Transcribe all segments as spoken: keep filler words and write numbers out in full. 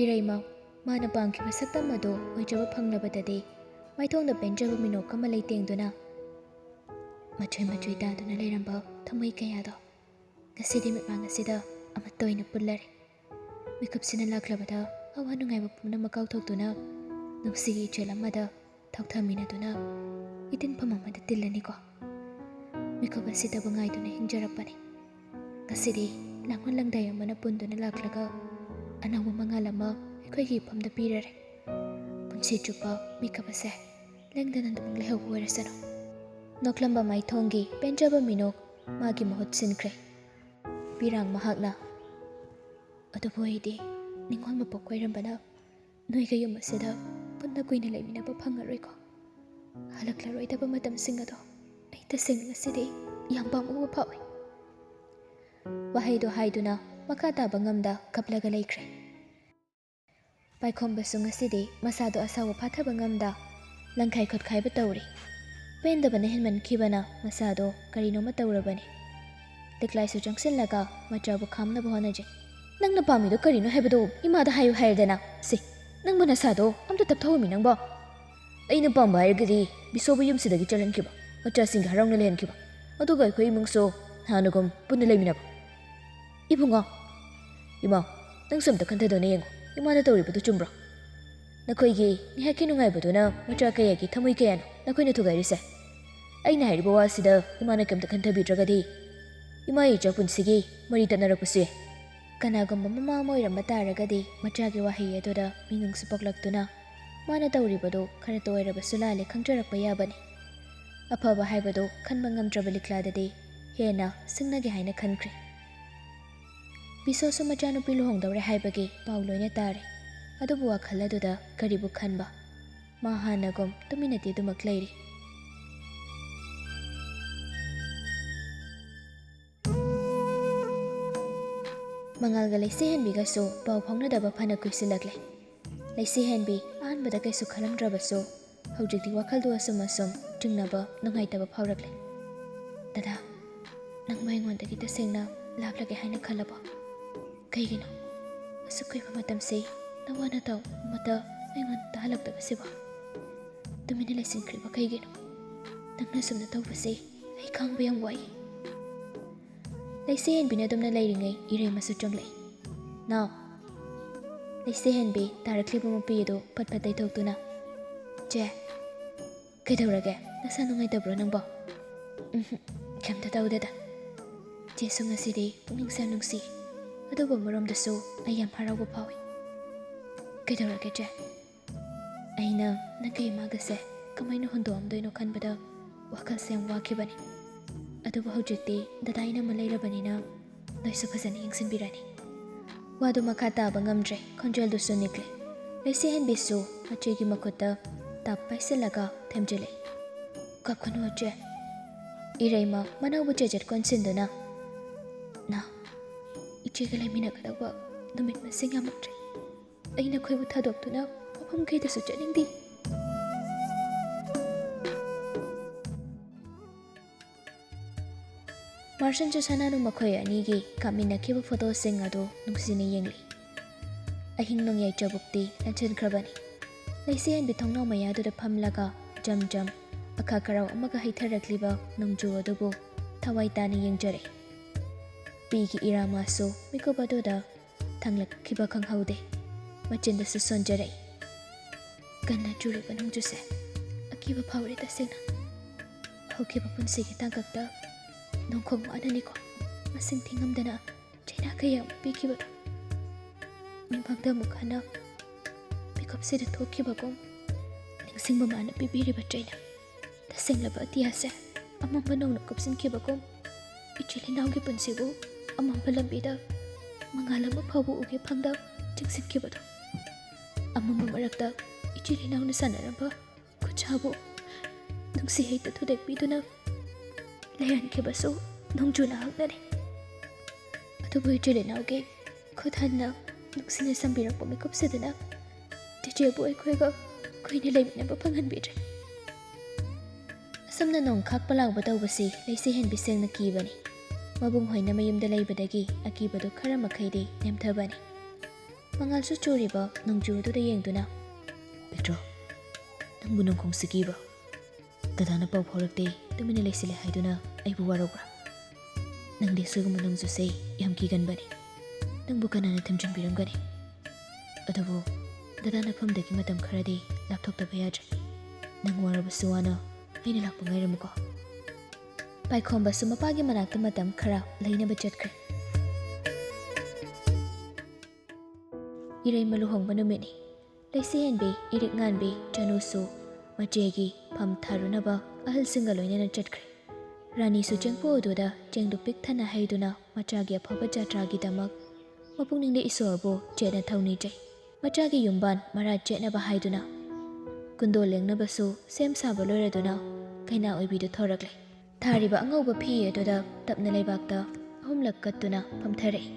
ꯏꯔꯩꯃ, ꯃꯥꯅ ꯄꯥꯝꯈꯤꯕ ꯁꯛꯇꯝ ꯑꯗꯨ ꯑꯣꯏꯖꯕ ꯐꯪꯂꯕꯗꯗꯤ, ꯃꯥꯏꯊꯣꯡꯗ ꯄꯦꯟꯖꯕ ꯃꯤꯅꯣꯛ ꯑꯃ ꯂꯩꯇꯦꯡꯗꯨꯅ, ꯃꯆꯣꯏ ꯃꯆꯣꯏ ꯇꯥꯗꯨꯅ ꯂꯩꯔꯝꯕ ꯊꯃꯣꯏ ꯀꯌꯥꯗꯣ ꯉꯁꯤꯗꯤ ꯃꯤꯠꯃꯥꯡ ꯑꯁꯤꯗ ꯑꯃꯠꯇ ꯑꯣꯏꯅ ꯄꯨꯜꯂꯔꯦ꯫ ꯃꯤꯀꯨꯞꯁꯤꯅ ꯂꯥꯛꯂꯕꯗ ꯑꯋꯥ ꯅꯨꯡꯉꯥꯏꯕ ꯄꯨꯝꯅꯃꯛ ꯀꯥꯎꯊꯣꯛꯇꯨꯅ, ꯅꯨꯡꯁꯤꯒꯤ ꯏꯆꯦꯜ ꯑꯃꯗ ꯊꯣꯛꯊꯃꯤꯟꯅꯗꯨꯅ ꯏꯇꯤꯟꯐꯝ ꯑꯃꯗ ꯇꯤꯜꯂꯅꯤꯀꯣ꯫ ꯃꯤꯀꯨꯞ ꯑꯁꯤꯗꯕꯨ ꯉꯥꯏꯗꯨꯅ ꯍꯤꯡꯖꯔꯛꯄꯅꯤ꯫ ꯉꯁꯤꯗꯤ ꯂꯥꯡꯑꯣꯟ ꯂꯪꯗꯥꯏ ꯑꯃꯅ ꯄꯨꯟꯗꯨꯅ ꯂꯥꯛꯂꯒ, ꯑꯅꯧꯕ ꯃꯉꯥꯜ ꯑꯃ ꯑꯩꯈꯣꯏꯒꯤ ꯏꯐꯝꯗ ꯄꯤꯔꯔꯦ꯫ ꯄꯨꯟꯁꯤ ꯆꯨꯞꯄ ꯃꯤꯀꯨꯞ ꯑꯁꯦ ꯂꯦꯡꯗꯅ ꯑꯗꯨꯃꯛ ꯂꯩꯍꯧꯕ ꯑꯣꯏꯔꯁꯅꯨ꯫ ꯅꯣꯛꯂꯝꯕ ꯃꯥꯏꯊꯣꯡꯒꯤ ꯄꯦꯟꯖꯕ ꯃꯤꯅꯣꯛ ꯃꯥꯒꯤ ꯃꯍꯨꯠ ꯁꯤꯟꯈ꯭ꯔꯦ꯫ ꯄꯤꯔꯥꯡ ꯃꯍꯥꯛꯅ, "ꯑꯗꯨꯕꯨ ꯑꯩꯗꯤ ꯅꯤꯡꯉꯣꯜ ꯃꯄꯣꯛ ꯑꯣꯏꯔꯝꯕꯅ ꯅꯣꯏꯒ ꯌꯨꯝ ꯑꯁꯤꯗ ꯄꯨꯟꯅ ꯀꯨꯏꯅ ꯂꯩꯃꯤꯟꯅꯕ ꯐꯪꯉꯔꯣꯏꯀꯣ꯫ ꯍꯜꯂꯛꯂꯔꯣꯏꯗꯕ ꯃꯇꯝꯁꯤꯡ ꯑꯗꯣ ꯑꯩ ꯇꯁꯦꯡꯅ ꯉꯁꯤꯗꯤ ꯌꯥꯝ ꯄꯥꯝꯃꯨꯕ ꯐꯥꯎꯏ꯫" ꯋꯥꯍꯩꯗꯣ ꯍꯥꯏꯗꯨꯅ ꯃꯈꯥ ꯇꯥꯕ ꯉꯝꯗ ꯀꯞꯂꯒ ꯂꯩꯈ꯭ꯔꯦ꯫ ꯄꯥꯏꯈꯣꯝꯕꯁꯨ ꯉꯁꯤꯗꯤ ꯃꯁꯥꯗꯣ ꯑꯁꯥꯎꯕ ꯐꯥꯊꯕ ꯉꯝꯗ ꯂꯪꯈꯥꯏ ꯈꯣꯠꯈꯥꯏꯕ ꯇꯧꯔꯤ꯫ ꯄꯦꯟꯗꯕꯅ ꯍꯦꯟꯃꯟꯈꯤꯕꯅ ꯃꯁꯥꯗꯣ ꯀꯔꯤꯅꯣꯃ ꯇꯧꯔꯕꯅꯤ꯫ ꯂꯤꯛꯂꯥꯏꯁꯨ ꯆꯪꯁꯤꯜꯂꯒ ꯃꯆꯥꯕꯨ ꯈꯥꯝꯅꯕ ꯍꯣꯠꯅꯖꯩ꯫ "ꯅꯪꯅ ꯄꯥꯝꯃꯤꯗꯣ ꯀꯔꯤꯅꯣ ꯍꯥꯏꯕꯗꯣ ꯏꯃꯥꯗ ꯍꯥꯏꯌꯨ ꯍꯥꯏꯔꯗꯅ꯫ ꯁꯤ, ꯅꯪꯕꯨ ꯅꯁꯥꯗꯣ ꯑꯝꯇ ꯇꯞꯊꯧꯑꯣꯃꯤ ꯅꯪꯕꯣ꯫ ꯑꯩꯅ ꯄꯥꯝꯕ ꯍꯥꯏꯔꯒꯗꯤ ꯕꯤꯁꯣꯕꯨ ꯌꯨꯝꯁꯤꯗꯒꯤ ꯆꯠꯍꯟꯈꯤꯕ, ꯃꯆꯥꯁꯤꯡꯒ ꯍꯔꯥꯎꯅ ꯂꯩꯍꯟꯈꯤꯕ, ꯑꯗꯨꯒ ꯑꯩꯈꯣꯏ ꯏꯃꯨꯡꯁꯨ ꯍꯥꯟꯅꯒꯨꯝ ꯄꯨꯟꯅ ꯂꯩꯃꯤꯟꯅꯕ꯫" "ꯏꯕꯨꯡꯉꯣ, ꯏꯃꯥ, ꯅꯪꯁꯨ ꯑꯝꯇ ꯈꯟꯊꯗꯨꯅ ꯌꯦꯡꯉꯨ꯫ ꯏꯃꯥꯅ ꯇꯧꯔꯤꯕꯗꯨ ꯆꯨꯝꯕ꯭ꯔꯣ? ꯅꯈꯣꯏꯒꯤ ꯉꯥꯏꯍꯥꯛꯀꯤ ꯅꯨꯡꯉꯥꯏꯕꯗꯨꯅ ꯃꯆꯥ ꯀꯌꯥꯒꯤ ꯊꯃꯣꯏ ꯀꯌꯥꯅꯣ ꯅꯈꯣꯏꯅ ꯊꯨꯒꯥꯏꯔꯤꯁꯦ? ꯑꯩꯅ ꯍꯥꯏꯔꯤꯕ ꯋꯥꯁꯤꯗ ꯏꯃꯥꯅ ꯀꯩꯝꯇ ꯈꯟꯊꯕꯤꯗ꯭ꯔꯒꯗꯤ, ꯏꯃꯥ ꯏꯆꯥ ꯄꯨꯟꯁꯤꯒꯤ ꯃꯔꯤ ꯇꯠꯅꯔꯛꯄꯁꯨ ꯌꯥꯏ꯫" ꯀꯅꯥꯒꯨꯝꯕ ꯃꯃꯥ ꯑꯃ ꯑꯣꯏꯔꯝꯕ ꯇꯥꯔꯒꯗꯤ, ꯃꯆꯥꯒꯤ ꯋꯥꯍꯩ ꯑꯗꯨꯗ ꯃꯤꯅꯨꯡꯁꯤ ꯄꯣꯛꯂꯛꯇꯨꯅ, ꯃꯥꯅ ꯇꯧꯔꯤꯕꯗꯨ ꯈꯔꯇ ꯑꯣꯏꯔꯕꯁꯨ ꯂꯥꯜꯂꯦ ꯈꯪꯖꯔꯛꯄ ꯌꯥꯕꯅꯤ꯫ ꯑꯐꯕ ꯍꯥꯏꯕꯗꯨ ꯈꯟꯕ ꯉꯝꯗ꯭ꯔꯕ ꯂꯤꯛꯂꯥꯗꯗꯤ ꯍꯦꯟꯅ ꯁꯤꯡꯅꯒꯦ ꯍꯥꯏꯅ ꯈꯟꯈ꯭ꯔꯦ꯫ ꯕꯤꯁꯣꯁꯨ ꯃꯆꯥꯅꯨꯄꯤ ꯂꯨꯍꯣꯡꯗꯧꯔꯦ ꯍꯥꯏꯕꯒꯤ ꯄꯥꯎ ꯂꯣꯏꯅ ꯇꯥꯔꯦ꯫ ꯑꯗꯨꯕꯨ ꯋꯥꯈꯜ ꯑꯗꯨꯗ ꯀꯔꯤꯕꯨ ꯈꯟꯕ? ꯃꯥ ꯍꯥꯟꯅꯒꯨꯝ ꯇꯨꯃꯤꯟꯅꯗꯤ ꯑꯗꯨꯃꯛ ꯂꯩꯔꯤ꯫ ꯃꯉꯥꯜꯒ ꯂꯩꯁꯤꯍꯦꯟꯕꯤꯒꯁꯨ ꯄꯥꯎ ꯐꯥꯎꯅꯗꯕ ꯐꯅ ꯀꯨꯏꯁꯤꯜꯂꯛꯂꯦ꯫ ꯂꯩꯁꯤꯍꯦꯟꯕꯤ ꯑꯍꯥꯟꯕꯗ ꯀꯩꯁꯨ ꯈꯜꯂꯝꯗ꯭ꯔꯕꯁꯨ, ꯍꯧꯖꯤꯛꯇꯤ ꯋꯥꯈꯜꯗꯨ ꯑꯁꯨꯝ ꯑꯁꯨꯝ ꯆꯤꯡꯅꯕ, ꯅꯨꯡꯉꯥꯏꯇꯕ ꯐꯥꯎꯔꯛꯂꯦ꯫ "ꯗꯗꯥ, ꯅꯪꯕꯨ ꯑꯩꯉꯣꯟꯗꯒꯤ ꯇꯁꯦꯡꯅ ꯂꯥꯞꯂꯒꯦ ꯍꯥꯏꯅ ꯈꯜꯂꯕꯣ? ꯀꯩꯒꯤꯅꯣ ꯑꯁꯨꯛ ꯀꯨꯏꯕ ꯃꯇꯝꯁꯤ ꯅꯋꯥ ꯅꯇꯥꯎ ꯑꯃꯠꯇ ꯑꯩꯉꯣꯟꯗ ꯇꯥꯍꯜꯂꯛꯇꯕꯁꯤꯕꯣ? ꯇꯨꯃꯤꯟꯅ ꯂꯩꯁꯤꯟꯈ꯭ꯔꯤꯕ ꯀꯩꯒꯤꯅꯣ? ꯅꯪꯅ ꯁꯨꯝꯅ ꯇꯧꯕꯁꯦ ꯑꯩ ꯈꯥꯡꯕ ꯌꯥꯝ ꯋꯥꯏ꯫ ꯂꯩꯁꯦ ꯍꯦꯟꯕꯤꯅ ꯑꯗꯨꯝꯅ ꯂꯩꯔꯤꯉꯩ ꯏꯔꯩꯃꯁꯨ ꯆꯪꯂꯛꯏ꯫ "ꯅꯥꯎ!" ꯂꯩꯁꯦ ꯍꯦꯟꯕꯤ ꯇꯥꯔꯛꯂꯤꯕ ꯃꯄꯤ ꯑꯗꯨ ꯐꯠ ꯐꯠ ꯇꯩꯊꯣꯛꯇꯨꯅ, "ꯆꯦ, ꯀꯩꯗꯧꯔꯒꯦ? ꯅꯁꯥ ꯅꯨꯡꯉꯥꯏꯇꯕ꯭ꯔꯣ ꯅꯪꯕꯣ?" "ꯎꯝꯍꯨꯝ, ꯀꯩꯝꯇ ꯇꯧꯗꯦꯗ꯫ ꯆꯦꯁꯨ ꯉꯁꯤꯗꯤ ꯄꯨꯛꯅꯤꯡꯁꯦ ꯌꯥꯝ ꯅꯨꯡꯁꯤ꯫ ꯑꯗꯨꯕꯨ ꯑꯃꯔꯣꯝꯗꯁꯨ ꯑꯩ ꯌꯥꯝ ꯍꯔꯥꯎꯕ ꯐꯥꯎꯏ꯫" "ꯀꯩꯗꯧꯔꯒꯦ ꯆꯦ?" "ꯑꯩꯅ ꯅꯪꯒ ꯏꯃꯥꯒꯁꯦ ꯀꯃꯥꯏꯅ ꯍꯨꯟꯗꯣꯛꯑꯝꯗꯣꯏꯅꯣ ꯈꯟꯕꯗ ꯋꯥꯈꯜꯁꯦ ꯌꯥꯝ ꯋꯥꯈꯤꯕꯅꯤ꯫ ꯑꯗꯨꯕꯨ ꯍꯧꯖꯤꯛꯇꯤ ꯗꯗꯥ ꯏꯅꯝꯃ ꯂꯩꯔꯕꯅꯤꯅ ꯅꯣꯏꯁꯨ ꯐꯖꯅ ꯌꯦꯡꯁꯤꯟꯕꯤꯔꯅꯤ꯫" ꯋꯥꯗꯨ ꯃꯈꯥ ꯇꯥꯕ ꯉꯝꯗ꯭ꯔꯦ, ꯈꯣꯟꯖꯦꯜꯗꯨꯁꯨ ꯅꯤꯛꯂꯦ꯫ ꯂꯩꯁꯦ ꯍꯦꯟꯕꯤꯁꯨ ꯃꯆꯦꯒꯤ ꯃꯈꯨꯠꯇ ꯇꯥꯞ ꯄꯥꯏꯁꯤꯜꯂꯒ ꯊꯦꯝꯖꯤꯜꯂꯦ꯫ "ꯀꯞꯀꯅꯨ ꯑꯆꯦ꯫" ꯏꯔꯩꯃ ꯃꯅꯥꯎꯕꯨ ꯆꯦꯖꯠ ꯀꯣꯟꯁꯤꯟꯗꯨꯅ, "ꯅꯥꯎ, ꯏꯆꯦꯒ ꯂꯩꯃꯤꯟꯅꯒꯗꯧꯕ ꯅꯨꯃꯤꯠ ꯃꯁꯤꯡ ꯌꯥꯝꯂꯛꯇ꯭ꯔꯦ꯫ ꯑꯩ ꯅꯈꯣꯏꯕꯨ ꯊꯥꯗꯣꯛꯇꯨꯅ ꯃꯐꯝ ꯀꯩꯗꯁꯨ ꯆꯠꯅꯤꯡꯗꯦ꯫" ꯃꯥꯔꯁꯟ ꯖꯣꯁꯅꯥꯅ ꯃꯈꯣꯏ ꯑꯅꯤꯒꯤ ꯀꯥꯞꯃꯤꯟꯅꯈꯤꯕ ꯐꯣꯇꯣꯁꯤꯡ ꯑꯗꯨ ꯅꯨꯡꯁꯤꯅ ꯌꯦꯡꯂꯤ꯫ ꯑꯍꯤꯡ ꯅꯣꯡꯌꯥꯏ ꯆꯕꯨꯛꯇꯤ ꯂꯟꯁꯤꯟꯈ꯭ꯔꯕꯅꯤ꯫ ꯂꯩꯁꯦ ꯍꯦꯟꯕꯤ ꯊꯣꯡꯅꯥꯎ ꯃꯌꯥꯗꯨꯗ ꯐꯝꯂꯒ ꯖꯝ ꯖꯝ ꯑꯈꯥ ꯈꯔꯥꯎ ꯑꯃꯒ ꯍꯩꯊꯔꯛꯂꯤꯕ ꯅꯣꯡꯖꯨ ꯑꯗꯨꯕꯨ ꯊꯋꯥꯏ ꯇꯥꯅ ꯌꯦꯡꯖꯔꯦ꯫ ꯄꯤꯒꯤ ꯏꯔꯥꯃꯥꯁꯨ ꯃꯤꯀꯨꯞ ꯑꯗꯨꯗ ꯊꯥꯡꯂꯛꯈꯤꯕ ꯈꯪꯍꯧꯗꯦ꯫ ꯃꯆꯤꯟꯗꯁꯨ ꯁꯣꯟꯖꯔꯛꯏ꯫ ꯀꯟꯅ ꯆꯨꯔꯤꯕ ꯅꯣꯡꯖꯨꯁꯦ ꯑꯀꯤꯕ ꯐꯥꯎꯔꯦ ꯇꯁꯦꯡꯅ꯫ ꯍꯧꯈꯤꯕ ꯄꯨꯟꯁꯤꯒꯤ ꯇꯥꯡꯀꯛꯇ ꯅꯣꯡꯈꯣꯡ ꯋꯥꯅꯅꯤꯀꯣ ꯃꯁꯤꯡ ꯊꯤꯉꯝꯗꯅ ꯆꯩꯅꯥ ꯀꯌꯥ ꯑꯃ ꯄꯤꯈꯤꯕꯗꯣ꯫ ꯃꯤꯠꯃꯥꯡꯗ ꯑꯃꯨꯛ ꯍꯟꯅ ꯃꯤꯀꯨꯞꯁꯤꯗ ꯊꯣꯛꯈꯤꯕꯒꯨꯝ ꯅꯤꯡꯁꯤꯡꯕ ꯃꯥꯅ ꯄꯤꯕꯤꯔꯤꯕ ꯆꯩꯅꯥ꯫ ꯇꯁꯦꯡꯂꯕ ꯑꯇꯤꯌꯥꯁꯦ ꯑꯃꯝꯕ ꯅꯣꯡꯅ ꯀꯨꯞꯁꯤꯟꯈꯤꯕꯒꯨꯝ, ꯏꯆꯤꯜ ꯏꯅꯥꯎꯒꯤ ꯄꯨꯟꯁꯤꯕꯨ ꯑꯃꯝꯕ ꯂꯝꯕꯤꯗ ꯃꯉꯥꯜ ꯑꯃ ꯐꯥꯎꯕ ꯎꯒꯦ ꯐꯪꯗ ꯆꯤꯡꯁꯤꯟꯈꯤꯕꯗꯣ꯫ ꯑꯃꯝꯕ ꯃꯔꯛꯇ ꯏꯆꯤꯜ ꯏꯅꯥꯎꯅ ꯁꯥꯟꯅꯔꯝꯕ ꯈꯨꯠꯁꯥꯕꯨ ꯅꯨꯡꯁꯤ ꯍꯩꯇ ꯊꯨꯗꯦꯛꯄꯤꯗꯨꯅ ꯂꯩꯍꯟꯈꯤꯕꯁꯨ ꯅꯣꯡꯖꯨꯅ ꯍꯛꯅꯅꯤ꯫ ꯑꯗꯨꯕꯨ ꯏꯆꯤꯜ ꯏꯅꯥꯎꯒꯤ ꯈꯨꯠ ꯍꯟꯅ ꯅꯨꯡꯁꯤꯅ ꯁꯝꯕꯤꯔꯛꯄ ꯃꯤꯀꯨꯞꯁꯤꯗꯅ ꯆꯦꯆꯦꯕꯨ ꯑꯩꯈꯣꯏꯒ ꯀꯨꯏꯅ ꯂꯩꯃꯤꯟꯅꯕ ꯐꯪꯍꯟꯕꯤꯗ꯭ꯔꯦ꯫ ꯑꯁꯨꯝꯅ ꯅꯣꯡ ꯈꯥꯛꯄ ꯂꯥꯎꯕ ꯇꯧꯕꯁꯤ ꯂꯩꯁꯦ ꯍꯦꯟꯕꯤ ꯁꯦꯡꯅ ꯀꯤꯕꯅꯤ꯫ ꯃꯕꯨꯡ ꯍꯣꯏꯅ ꯃꯌꯨꯝꯗ ꯂꯩꯕꯗꯒꯤ ꯑꯀꯤꯕꯗꯨ ꯈꯔ ꯃꯈꯩꯗꯤ ꯅꯦꯝꯊꯕꯅꯤ꯫ ꯃꯉꯥꯜꯁꯨ ꯆꯨꯔꯤꯕ ꯅꯣꯡꯖꯨ ꯑꯗꯨꯗ ꯌꯦꯡꯗꯨꯅ, "ꯄꯦꯇ꯭ꯔꯣ, ꯅꯪꯕꯨ ꯅꯣꯡꯈꯣꯡ ꯁꯤꯛꯏꯕ꯭ꯔꯣ? ꯗꯗꯥꯅ ꯄꯥꯎ ꯐꯥꯎꯔꯛꯇꯦ, ꯇꯨꯃꯤꯟꯅ ꯂꯩꯁꯤꯜꯂꯦ ꯍꯥꯏꯗꯨꯅ ꯑꯩꯕꯨ ꯋꯥꯔꯧꯕ꯭ꯔꯥ? ꯅꯪꯗꯤ ꯑꯁꯤꯒꯨꯝꯕ ꯅꯣꯡꯖꯨꯁꯦ ꯌꯥꯝ ꯀꯤꯒꯟꯕꯅꯤ꯫ ꯅꯪꯕꯨ ꯀꯅꯥꯅ ꯊꯦꯝꯖꯤꯟꯕꯤꯔꯝꯒꯅꯤ? ꯑꯗꯨꯕꯨ ꯗꯗꯥ ꯅꯐꯝꯗꯒꯤ ꯃꯇꯝ ꯈꯔꯗꯤ ꯂꯥꯞꯊꯣꯛꯇꯕ ꯌꯥꯗ꯭ꯔꯦ꯫ ꯅꯪ ꯋꯥꯔꯕꯁꯨ ꯋꯥꯅ ꯑꯩꯅ ꯂꯥꯛꯄ ꯉꯥꯏꯔꯝꯃꯨꯀꯣ꯫" ꯄꯥꯏꯈꯣꯝꯕꯁꯨ ꯃꯄꯥꯒꯤ ꯃꯅꯥꯛꯇ ꯃꯇꯝ ꯈꯔ ꯂꯩꯅꯕ ꯆꯠꯈ꯭ꯔꯦ꯫ ꯏꯔꯩꯃ ꯂꯨꯍꯣꯡꯕ ꯅꯨꯃꯤꯠꯅꯤ꯫ ꯂꯩꯁꯤꯍꯦꯟꯕꯤ, ꯏꯔꯤꯛ ꯉꯥꯟꯕꯤ, ꯆꯅꯨꯁꯨ ꯃꯆꯦꯒꯤ ꯐꯝ ꯊꯥꯔꯨꯅꯕ ꯑꯍꯜꯁꯤꯡꯒ ꯂꯣꯏꯅꯅ ꯆꯠꯈ꯭ꯔꯦ꯫ ꯔꯥꯅꯤꯁꯨ ꯆꯦꯡꯄꯨ ꯑꯗꯨꯗ ꯆꯦꯡꯗꯨ ꯄꯤꯛ ꯊꯟꯅ ꯍꯩꯗꯨꯅ ꯃꯆꯥꯒꯤ ꯑꯐꯕ ꯖꯥꯇ꯭ꯔꯥꯒꯤꯗꯃꯛ ꯃꯄꯨꯛꯅꯤꯡꯗ ꯏꯁꯣꯔꯕꯨ ꯆꯦꯠꯅ ꯊꯧꯅꯤꯖꯩ꯫ ꯃꯆꯥꯒꯤ ꯌꯨꯝꯕꯥꯟ ꯃꯔꯥ ꯆꯦꯠꯅꯕ ꯍꯥꯏꯗꯨꯅ ꯀꯨꯟꯗꯣ ꯂꯦꯡꯅꯕꯁꯨ ꯁꯦꯝ ꯁꯥꯕ ꯂꯣꯏꯔꯗꯨꯅ ꯀꯩꯅꯥ ꯑꯣꯏꯕꯤꯗꯨ ꯊꯣꯔꯛꯂꯦ꯫ ꯊꯥꯔꯤꯕ ꯑꯉꯧꯕ ꯐꯤ ꯑꯗꯨꯗ ꯇꯞꯅ ꯂꯩꯕꯥꯛꯇ ꯑꯍꯨꯝꯂꯛ ꯀꯠꯇꯨꯅ ꯐꯝꯊꯔꯛꯏ꯫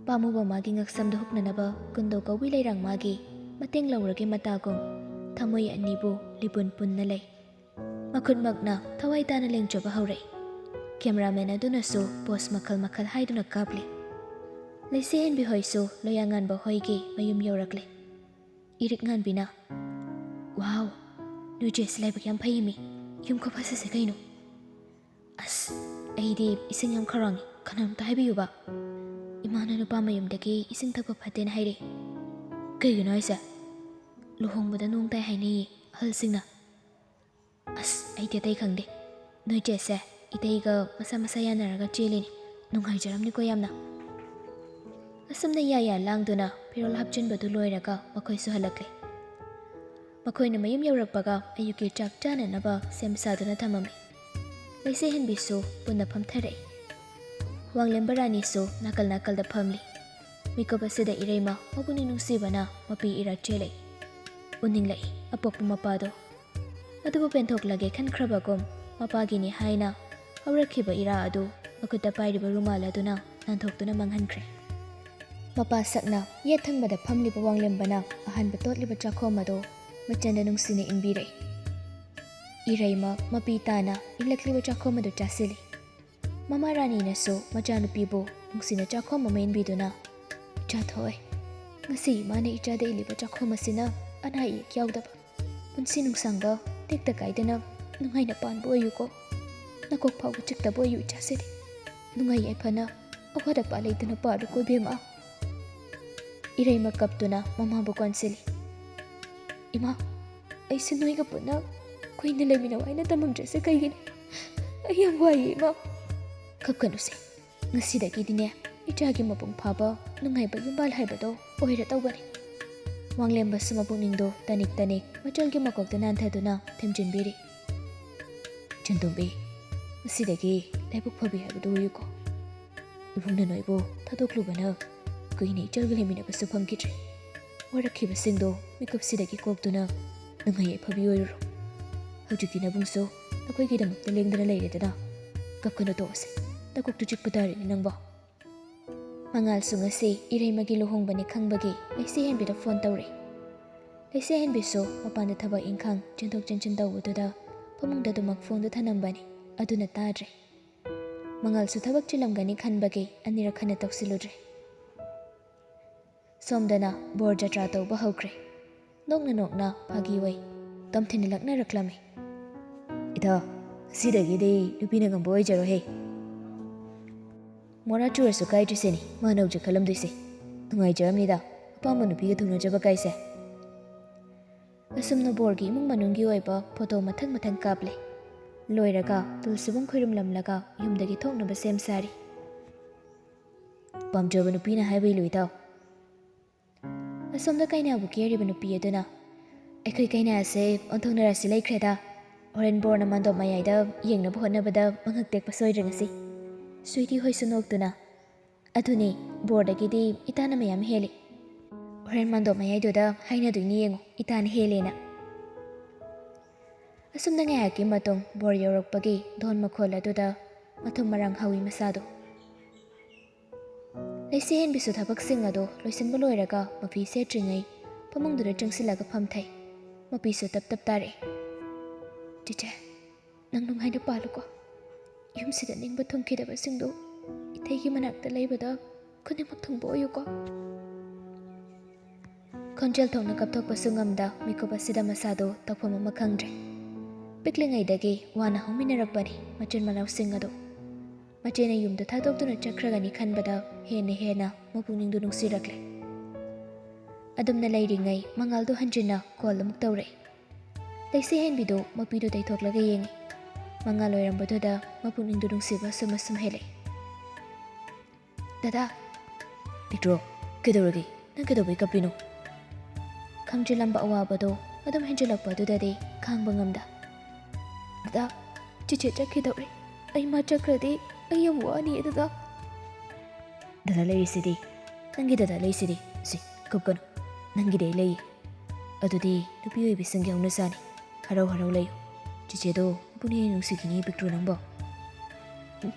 ꯄꯥꯝꯃꯨꯕ ꯃꯥꯒꯤ ꯉꯛꯁꯝꯗ ꯍꯨꯛꯅꯅꯕ ꯀꯨꯟꯗꯣ ꯀꯧꯕꯤ ꯂꯩꯔꯥꯡ ꯃꯥꯒꯤ ꯃꯇꯦꯡ ꯂꯧꯔꯒꯦ ꯃꯇꯥꯒꯨꯝ ꯊꯃꯣꯏ ꯑꯅꯤꯕꯨ ꯂꯤꯄꯨꯟ ꯄꯨꯟꯅ ꯂꯩ꯫ ꯃꯈꯨꯠꯃꯛꯅ ꯊꯋꯥꯏ ꯇꯥꯅ ꯂꯦꯡꯖꯕ ꯍꯧꯔꯛꯏ꯫ ꯀꯦꯃꯦꯔꯥꯃꯦꯟ ꯑꯗꯨꯅꯁꯨ ꯄꯣꯁ ꯃꯈꯜ ꯃꯈꯜ ꯍꯥꯏꯗꯨꯅ ꯀꯥꯞꯂꯤ꯫ ꯂꯩꯁꯦꯍꯦꯟꯕꯤ ꯍꯣꯏꯁꯨ ꯂꯣꯌꯥꯉꯥꯟꯕ ꯍꯣꯏꯒꯤ ꯃꯌꯨꯝ ꯌꯧꯔꯛꯂꯦ꯫ ꯏꯔꯤꯛ ꯉꯥꯟꯕꯤꯅ, "ꯋꯥꯎ, ꯅꯣꯏ ꯆꯦꯁꯤ ꯂꯥꯏꯕꯛ ꯌꯥꯝ ꯐꯩꯃꯤ꯫ ꯌꯨꯝ ꯈꯨꯐꯖꯁꯦ ꯀꯩꯅꯣ꯫ ꯑꯁ, ꯑꯩꯗꯤ ꯏꯁꯤꯡ ꯌꯥꯝ ꯈꯧꯔꯥꯡꯉꯤ, ꯀꯅꯥꯅꯣꯝꯇ ꯍꯥꯏꯕꯤꯌꯨꯕ꯫ ꯏꯃꯥꯅ ꯅꯨꯄꯥ ꯃꯌꯨꯝꯗꯒꯤ ꯏꯁꯤꯡ ꯊꯛꯄ ꯐꯠꯇꯦꯅ ꯍꯥꯏꯔꯛꯏ꯫" "ꯀꯩꯒꯤꯅꯣ ꯍꯥꯏꯁꯦ?" "ꯂꯨꯍꯣꯡꯕꯗ ꯅꯣꯡ ꯇꯥꯏ ꯍꯥꯏꯅꯩꯌꯦ ꯑꯍꯜꯁꯤꯡꯅ꯫" "ꯑꯁ, ꯑꯩꯗꯤ ꯑꯇꯩ ꯈꯪꯗꯦ꯫ ꯅꯣꯏ ꯆꯦꯁꯦ ꯏꯇꯩꯒ ꯃꯁꯥ ꯃꯁꯥ ꯌꯥꯅꯔꯒ ꯆꯦꯜꯂꯤꯅꯤ꯫ ꯅꯨꯡꯉꯥꯏꯖꯔꯝꯅꯤꯀꯣ ꯌꯥꯝꯅ꯫" ꯑꯁꯨꯝꯅ ꯌꯥ ꯌꯥ ꯂꯥꯡꯗꯨꯅ ꯐꯤꯔꯣꯜ ꯍꯥꯞꯆꯤꯟꯕꯗꯨ ꯂꯣꯏꯔꯒ ꯃꯈꯣꯏꯁꯨ ꯍꯜꯂꯛꯂꯦ꯫ ꯃꯈꯣꯏꯅ ꯃꯌꯨꯝ ꯌꯧꯔꯛꯄꯒ ꯑꯌꯨꯛꯀꯤ ꯆꯥꯛ ꯆꯥꯅꯅꯕ ꯁꯦꯝ ꯁꯥꯗꯨꯅ ꯊꯝꯃꯝꯃꯤ꯫ ꯂꯩꯁꯦꯍꯦꯟꯕꯤꯁꯨ ꯄꯨꯟꯅ ꯐꯝꯊꯔꯛꯏ꯫ ꯋꯥꯡꯂꯦꯝꯕ ꯔꯥꯅꯤꯁꯨ ꯅꯥꯀꯜ ꯅꯥꯀꯜꯗ ꯐꯝꯂꯤ꯫ ꯃꯤꯀꯨꯞ ꯑꯁꯤꯗ ꯏꯔꯩꯃ ꯃꯄꯨꯛꯅꯤꯡ ꯅꯨꯡꯁꯤꯕꯅ ꯃꯄꯤ ꯏꯔꯥ ꯆꯦꯜꯂꯛꯏ꯫ ꯎꯅꯤꯡꯂꯛꯏ ꯑꯄꯣꯛꯄ ꯃꯄꯥꯗꯣ꯫ ꯑꯗꯨꯕꯨ ꯄꯦꯟꯊꯣꯛꯂꯒꯦ ꯈꯟꯈ꯭ꯔꯕꯒꯨꯝ ꯃꯄꯥꯒꯤꯅꯤ ꯍꯥꯏꯅ ꯍꯧꯔꯛꯈꯤꯕ ꯏꯔꯥ ꯑꯗꯨ ꯃꯈꯨꯠꯇ ꯄꯥꯏꯔꯤꯕ ꯔꯨꯃꯥꯜ ꯑꯗꯨꯅ ꯅꯥꯟꯊꯣꯛꯇꯨꯅ ꯃꯥꯡꯍꯟꯈ꯭ꯔꯦ꯫ ꯃꯄꯥ ꯁꯛꯅ ꯌꯦꯠ ꯊꯪꯕꯗ ꯐꯝꯂꯤꯕ ꯋꯥꯡꯂꯦꯝꯕꯅ ꯑꯍꯥꯟꯕ ꯇꯣꯠꯂꯤꯕ ꯆꯥꯛꯈꯣꯝ ꯑꯗꯨ ꯃꯆꯟꯗ ꯅꯨꯡꯁꯤꯅ ꯏꯟꯕꯤꯔꯛꯏ꯫ ꯏꯔꯩꯃ ꯃꯄꯤ ꯇꯥꯅ ꯏꯜꯂꯛꯂꯤꯕ ꯆꯥꯛꯈꯣꯝ ꯑꯗꯨ ꯆꯥꯁꯤꯜꯂꯤ꯫ ꯃꯃꯥ ꯔꯥꯅꯤꯅꯁꯨ ꯃꯆꯥꯅꯨꯄꯤꯕꯨ ꯅꯨꯡꯁꯤꯅ ꯆꯥꯛꯈꯣꯝ ꯑꯃ ꯏꯟꯕꯤꯗꯨꯅ, "ꯏꯆꯥ ꯊꯣꯏ, ꯉꯁꯤ ꯏꯃꯥꯅ ꯏꯆꯥꯗ ꯏꯜꯂꯤꯕ ꯆꯥꯛꯈꯨꯝ ꯑꯁꯤꯅ ꯑꯅꯥ ꯑꯌꯦꯛ ꯌꯥꯎꯗꯕ, ꯄꯨꯟꯁꯤ ꯅꯨꯡꯁꯥꯡꯕ, ꯇꯦꯛꯇ ꯀꯥꯏꯗꯅ ꯅꯨꯡꯉꯥꯏꯅ ꯄꯥꯟꯕ ꯑꯣꯏꯌꯨꯀꯣ꯫ ꯅꯀꯣꯛ ꯐꯥꯎꯕ ꯆꯤꯛꯇꯕ ꯑꯣꯏꯌꯨ ꯏꯆꯥꯁꯤꯗꯤ꯫ ꯅꯨꯡꯉꯥꯏ ꯌꯥꯏꯐꯅ ꯑꯋꯥꯠ ꯑꯄꯥ ꯂꯩꯇꯅ ꯄꯥꯜꯂꯨꯀꯣ ꯏꯕꯦꯝꯃ꯫ ꯏꯔꯩꯃ ꯀꯞꯇꯨꯅ ꯃꯃꯥꯕꯨ ꯀꯣꯟꯁꯤꯜꯂꯤ꯫ "ꯏꯃꯥ, ꯑꯩꯁꯨ ꯅꯣꯏꯒ ꯄꯨꯟꯅ ꯀꯨꯏꯅ ꯂꯩꯃꯤꯟꯅꯧ ꯍꯥꯏꯅ ꯇꯝꯃꯝꯗ꯭ꯔꯤꯁꯦ ꯀꯩꯒꯤꯅꯣ? ꯑꯩ ꯌꯥꯝ ꯋꯥꯏꯌꯦ ꯏꯃꯥ꯫" "ꯀꯞꯀꯅꯨꯁꯦ, ꯉꯁꯤꯗꯒꯤꯗꯤꯅꯦ ꯏꯆꯥꯒꯤ ꯃꯄꯨꯡ ꯐꯥꯕ ꯅꯨꯡꯉꯥꯏꯕ ꯌꯨꯝꯕꯥꯜ ꯍꯥꯏꯕꯗꯣ ꯑꯣꯏꯔꯗꯧꯕꯅꯤ꯫" ꯋꯥꯡꯂꯦꯝꯕꯁꯨ ꯃꯄꯨꯛꯅꯤꯡꯗꯣ ꯇꯅꯤꯛ ꯇꯅꯤꯛ ꯃꯆꯜꯒꯤ ꯃꯀꯣꯛꯇ ꯅꯥꯟꯊꯗꯨꯅ ꯊꯦꯝꯖꯤꯟꯕꯤꯔꯤ꯫ "ꯆꯟꯗꯣꯝꯕꯤ, ꯉꯁꯤꯗꯒꯤ ꯂꯥꯏꯕꯛ ꯐꯕꯤ ꯍꯥꯏꯕꯗꯨ ꯑꯣꯏꯌꯨꯀꯣ꯫ ꯏꯕꯨꯡꯅ ꯅꯣꯏꯕꯨ ꯊꯥꯗꯣꯛꯂꯨꯕꯅ ꯀꯨꯏꯅ ꯏꯆꯜꯒ ꯂꯩꯃꯤꯟꯅꯕꯁꯨ ꯐꯪꯈꯤꯗ꯭ꯔꯦ꯫ ꯋꯥꯔꯛꯈꯤꯕꯁꯤꯡꯗꯣ ꯃꯤꯀꯨꯞꯁꯤꯗꯒꯤ ꯀꯣꯛꯇꯨꯅ ꯅꯨꯡꯉꯥꯏ ꯌꯥꯏꯐꯕꯤ ꯑꯣꯏꯔꯨꯔꯣ꯫ ꯍꯧꯖꯤꯛꯇꯤ ꯅꯕꯨꯡꯁꯨ ꯅꯈꯣꯏꯒꯤꯗꯃꯛꯇ ꯂꯦꯡꯗꯅ ꯂꯩꯔꯦꯗꯅ꯫ ꯀꯞꯀꯅꯨ, ꯇꯣꯛꯑꯁꯦ꯫ ꯅꯀꯣꯛꯇꯨ ꯆꯤꯛꯄ ꯇꯥꯔꯦꯅꯦ ꯅꯪꯕꯣ꯫" ꯃꯉꯥꯜꯁꯨ ꯉꯁꯤ ꯏꯔꯩꯃꯒꯤ ꯂꯨꯍꯣꯡꯕꯅꯤ ꯈꯪꯕꯒꯤ ꯂꯩꯁꯦ ꯍꯦꯟꯕꯤꯗ ꯐꯣꯟ ꯇꯧꯔꯦ꯫ ꯂꯩꯁꯦ ꯍꯦꯟꯕꯤꯁꯨ ꯃꯄꯥꯟꯗ ꯊꯕꯛ ꯏꯪꯈꯥꯡ ꯆꯦꯟꯊꯣꯛ ꯆꯦꯟꯁꯤꯟ ꯇꯧꯕꯗꯨꯗ ꯐꯃꯨꯡꯗ ꯑꯗꯨꯃꯛ ꯐꯣꯟꯗꯨ ꯊꯅꯝꯕꯅꯤ, ꯑꯗꯨꯅ ꯇꯥꯗ꯭ꯔꯦ꯫ ꯃꯉꯥꯜꯁꯨ ꯊꯕꯛ ꯆꯤꯜꯂꯝꯒꯅꯤ ꯈꯟꯕꯒꯤ ꯑꯅꯤꯔꯛ ꯍꯟꯅ ꯇꯧꯁꯤꯜꯂꯨꯗ꯭ꯔꯦ꯫ ꯁꯣꯝꯗꯅ ꯕꯣꯔ ꯖꯇ꯭ꯔꯥ ꯇꯧꯕ ꯍꯧꯈ꯭ꯔꯦ꯫ ꯅꯣꯛꯅ ꯅꯣꯛꯅ ꯐꯥꯒꯤ ꯑꯣꯏ꯫ ꯇꯣꯝꯊꯤꯟꯅ ꯂꯛꯅꯔꯛꯂꯝꯃꯤ꯫ "ꯏꯇꯥ, ꯉꯁꯤꯗꯒꯤꯗꯤ ꯅꯨꯄꯤꯅ ꯉꯝꯕ ꯑꯣꯏꯖꯔꯣꯍꯦ꯫" "ꯃꯣꯔꯥ ꯆꯨꯔꯁꯨ ꯀꯥꯏꯗ꯭ꯔꯤꯁꯤꯅꯤ ꯃꯥꯅ ꯍꯧꯖꯤꯛ ꯈꯜꯂꯝꯗꯣꯏꯁꯦ꯫ ꯅꯨꯡꯉꯥꯏꯖꯔꯝꯅꯤꯗ, ꯑꯄꯥꯝꯕ ꯅꯨꯄꯤꯒ ꯊꯨꯡꯅꯖꯕ ꯀꯥꯏꯁꯦ꯫" ꯑꯁꯨꯝꯅ ꯕꯣꯔꯒꯤ ꯏꯃꯨꯡ ꯃꯅꯨꯡꯒꯤ ꯑꯣꯏꯕ ꯐꯣꯇꯣ ꯃꯊꯪ ꯃꯊꯪ ꯀꯥꯞꯂꯦ꯫ ꯂꯣꯏꯔꯒ ꯇꯨꯜꯁꯤꯕꯣꯡ ꯈꯣꯏꯔꯨꯝꯂꯝꯂꯒ ꯌꯨꯝꯗꯒꯤ ꯊꯣꯛꯅꯕ ꯁꯦꯝ ꯁꯥꯔꯤ꯫ "ꯄꯥꯝꯖꯕ ꯅꯨꯄꯤꯅ ꯍꯥꯏꯕ ꯏꯜꯂꯨ ꯏꯇꯥꯎ꯫" ꯑꯁꯣꯝꯗ ꯀꯩꯅꯥꯕꯨ ꯀꯦꯔꯤꯕ ꯅꯨꯄꯤ ꯑꯗꯨꯅ, "ꯑꯩꯈꯣꯏ ꯀꯩꯅꯥꯁꯦ ꯑꯣꯟꯊꯣꯛꯅ ꯔꯥꯁꯤ ꯂꯩꯈ꯭ꯔꯦꯗ꯫ ꯍꯣꯔꯦꯟ ꯕꯣꯔꯅ ꯃꯥꯟꯗꯣꯞ ꯃꯌꯥꯏꯗ ꯌꯦꯡꯅꯕ ꯍꯣꯠꯅꯕꯗ ꯃꯉꯛ ꯇꯦꯛꯄ ꯁꯣꯏꯗ꯭ꯔꯦ ꯉꯁꯤ꯫" ꯁ꯭ꯋꯤꯇꯤ ꯍꯣꯏꯁꯨ ꯅꯣꯛꯇꯨꯅ, "ꯑꯗꯨꯅꯤ, ꯕꯣꯔꯗꯒꯤꯗꯤ ꯏꯇꯥꯅ ꯃꯌꯥꯝ ꯍꯦꯜꯂꯤ꯫ ꯍꯣꯔꯦꯟ ꯃꯥꯟꯗꯣꯞ ꯃꯌꯥꯏꯗꯨꯗ ꯍꯥꯏꯅꯗꯣꯏꯅꯤ ꯌꯦꯡꯉꯨ, ꯏꯇꯥꯅ ꯍꯦꯜꯂꯦꯅ꯫" ꯑꯁꯨꯝꯅ ꯉꯥꯏꯍꯥꯛꯀꯤ ꯃꯇꯨꯡ ꯕꯣꯔ ꯌꯧꯔꯛꯄꯒꯤ ꯙꯣꯟ ꯃꯈꯣꯜ ꯑꯗꯨꯗ ꯃꯊꯨꯝ ꯃꯔꯥꯡ ꯍꯧꯏ ꯃꯁꯥꯗꯣ꯫ ꯂꯩꯁꯦ ꯍꯦꯟꯕꯤꯁꯨ ꯊꯕꯛꯁꯤꯡ ꯑꯗꯨ ꯂꯣꯏꯁꯤꯟꯕ ꯂꯣꯏꯔꯒ ꯃꯐꯤ ꯁꯦꯠꯇ꯭ꯔꯤꯉꯩ ꯐꯃꯨꯡꯗꯨꯗ ꯆꯪꯁꯤꯜꯂꯒ ꯐꯝꯊꯩ꯫ ꯃꯄꯤꯁꯨ ꯇꯞ ꯇꯞ ꯇꯥꯔꯛꯏ꯫ "ꯆꯦꯆꯦ, ꯅꯪ ꯅꯨꯡꯉꯥꯏꯅ ꯄꯥꯜꯂꯨꯀꯣ꯫ ꯌꯨꯝꯁꯤꯗ ꯅꯤꯡꯕ ꯊꯨꯡꯈꯤꯗꯕꯁꯤꯡꯗꯨ ꯏꯊꯩꯒꯤ ꯃꯅꯥꯛꯇ ꯂꯩꯕꯗ ꯈꯨꯗꯤꯡꯃꯛ ꯊꯨꯡꯕ ꯑꯣꯏꯌꯨꯀꯣ꯫" ꯈꯣꯟꯖꯦꯜ ꯊꯣꯛꯅ ꯀꯞꯊꯣꯛꯄꯁꯨ ꯉꯝꯗ ꯃꯤꯀꯨꯞ ꯑꯁꯤꯗ ꯃꯁꯥꯗꯨ ꯇꯧꯐꯝ ꯑꯃ ꯈꯪꯗ꯭ꯔꯦ꯫ ꯄꯤꯛꯂꯤꯉꯩꯗꯒꯤ ꯋꯥꯅ ꯍꯧꯃꯤꯟꯅꯔꯛꯄꯅꯤ ꯃꯆꯤꯟ ꯃꯅꯥꯎꯁꯤꯡ ꯑꯗꯨ꯫ ꯃꯆꯦꯅ ꯌꯨꯝꯗꯨ ꯊꯥꯗꯣꯛꯇꯨꯅ ꯆꯠꯈ꯭ꯔꯒꯅꯤ ꯈꯟꯕꯗ ꯍꯦꯟꯅ ꯍꯦꯟꯅ ꯃꯄꯨꯛꯅꯤꯡꯗꯨ ꯅꯨꯡꯁꯤꯔꯛꯂꯦ꯫ ꯑꯗꯨꯝꯅ ꯂꯩꯔꯤꯉꯩ ꯃꯉꯥꯜꯗꯨ ꯍꯟꯖꯤꯟꯅ ꯀꯣꯜ ꯑꯃꯨꯛ ꯇꯧꯔꯛꯏ꯫ ꯂꯩꯁꯤ ꯍꯦꯟꯕꯤꯗꯨ ꯃꯄꯤꯗꯨ ꯇꯩꯊꯣꯛꯂꯒ ꯌꯦꯡꯉꯤ꯫ ꯃꯉꯥꯜ ꯑꯣꯏꯔꯝꯕꯗꯨꯗ ꯃꯄꯨꯛꯅꯤꯡꯗꯨ ꯅꯨꯡꯁꯤꯕ ꯑꯁꯨꯝ ꯑꯁꯨꯝ ꯍꯦꯜꯂꯛꯏ꯫ "ꯗꯗꯥ!" "ꯄꯤꯛꯇ꯭ꯔꯣ, ꯀꯩꯗꯧꯔꯒꯦ? ꯅꯪ ꯀꯩꯗꯧꯕꯩ ꯀꯞꯄꯤꯅꯣ?" ꯈꯪꯖꯤꯜꯂꯝꯕ ꯑꯋꯥꯕꯗꯣ ꯑꯗꯨꯝ ꯍꯦꯟꯖꯤꯜꯂꯛꯄ ꯑꯗꯨꯗꯗꯤ ꯈꯥꯡꯕ ꯉꯝꯗ, "ꯗꯗꯥ, ꯆꯤꯆꯦ ꯆꯠꯈꯤꯗꯧꯔꯦ꯫ ꯑꯩ ꯃꯥ ꯆꯠꯈ꯭ꯔꯗꯤ ꯑꯩ ꯌꯥꯝ ꯋꯥꯅꯤꯌꯦ ꯗꯗꯥ꯫" "ꯗꯗꯥ ꯂꯩꯔꯤꯁꯤꯗꯤ, ꯅꯪꯒꯤ ꯗꯗꯥ ꯂꯩꯁꯤꯗꯤ꯫ ꯁꯤ, ꯀꯞꯀꯅꯨ꯫ ꯅꯪꯒꯤꯗꯤ ꯑꯩ ꯂꯩꯌꯦ꯫ ꯑꯗꯨꯗꯤ ꯅꯨꯄꯤ ꯑꯣꯏꯕꯤꯁꯤꯡꯒꯤ ꯍꯧꯅꯁꯥꯅꯤ꯫ ꯍꯔꯥꯎ ꯍꯔꯥꯎ ꯂꯩꯌꯨ꯫ ꯆꯤꯆꯦꯗꯣ ꯃꯄꯨꯅ ꯍꯦꯟꯅ ꯅꯨꯡꯁꯤꯈꯤꯅꯤ ꯄꯤꯛꯇ꯭ꯔꯨ ꯅꯪꯕꯣ꯫" "ꯎꯝ,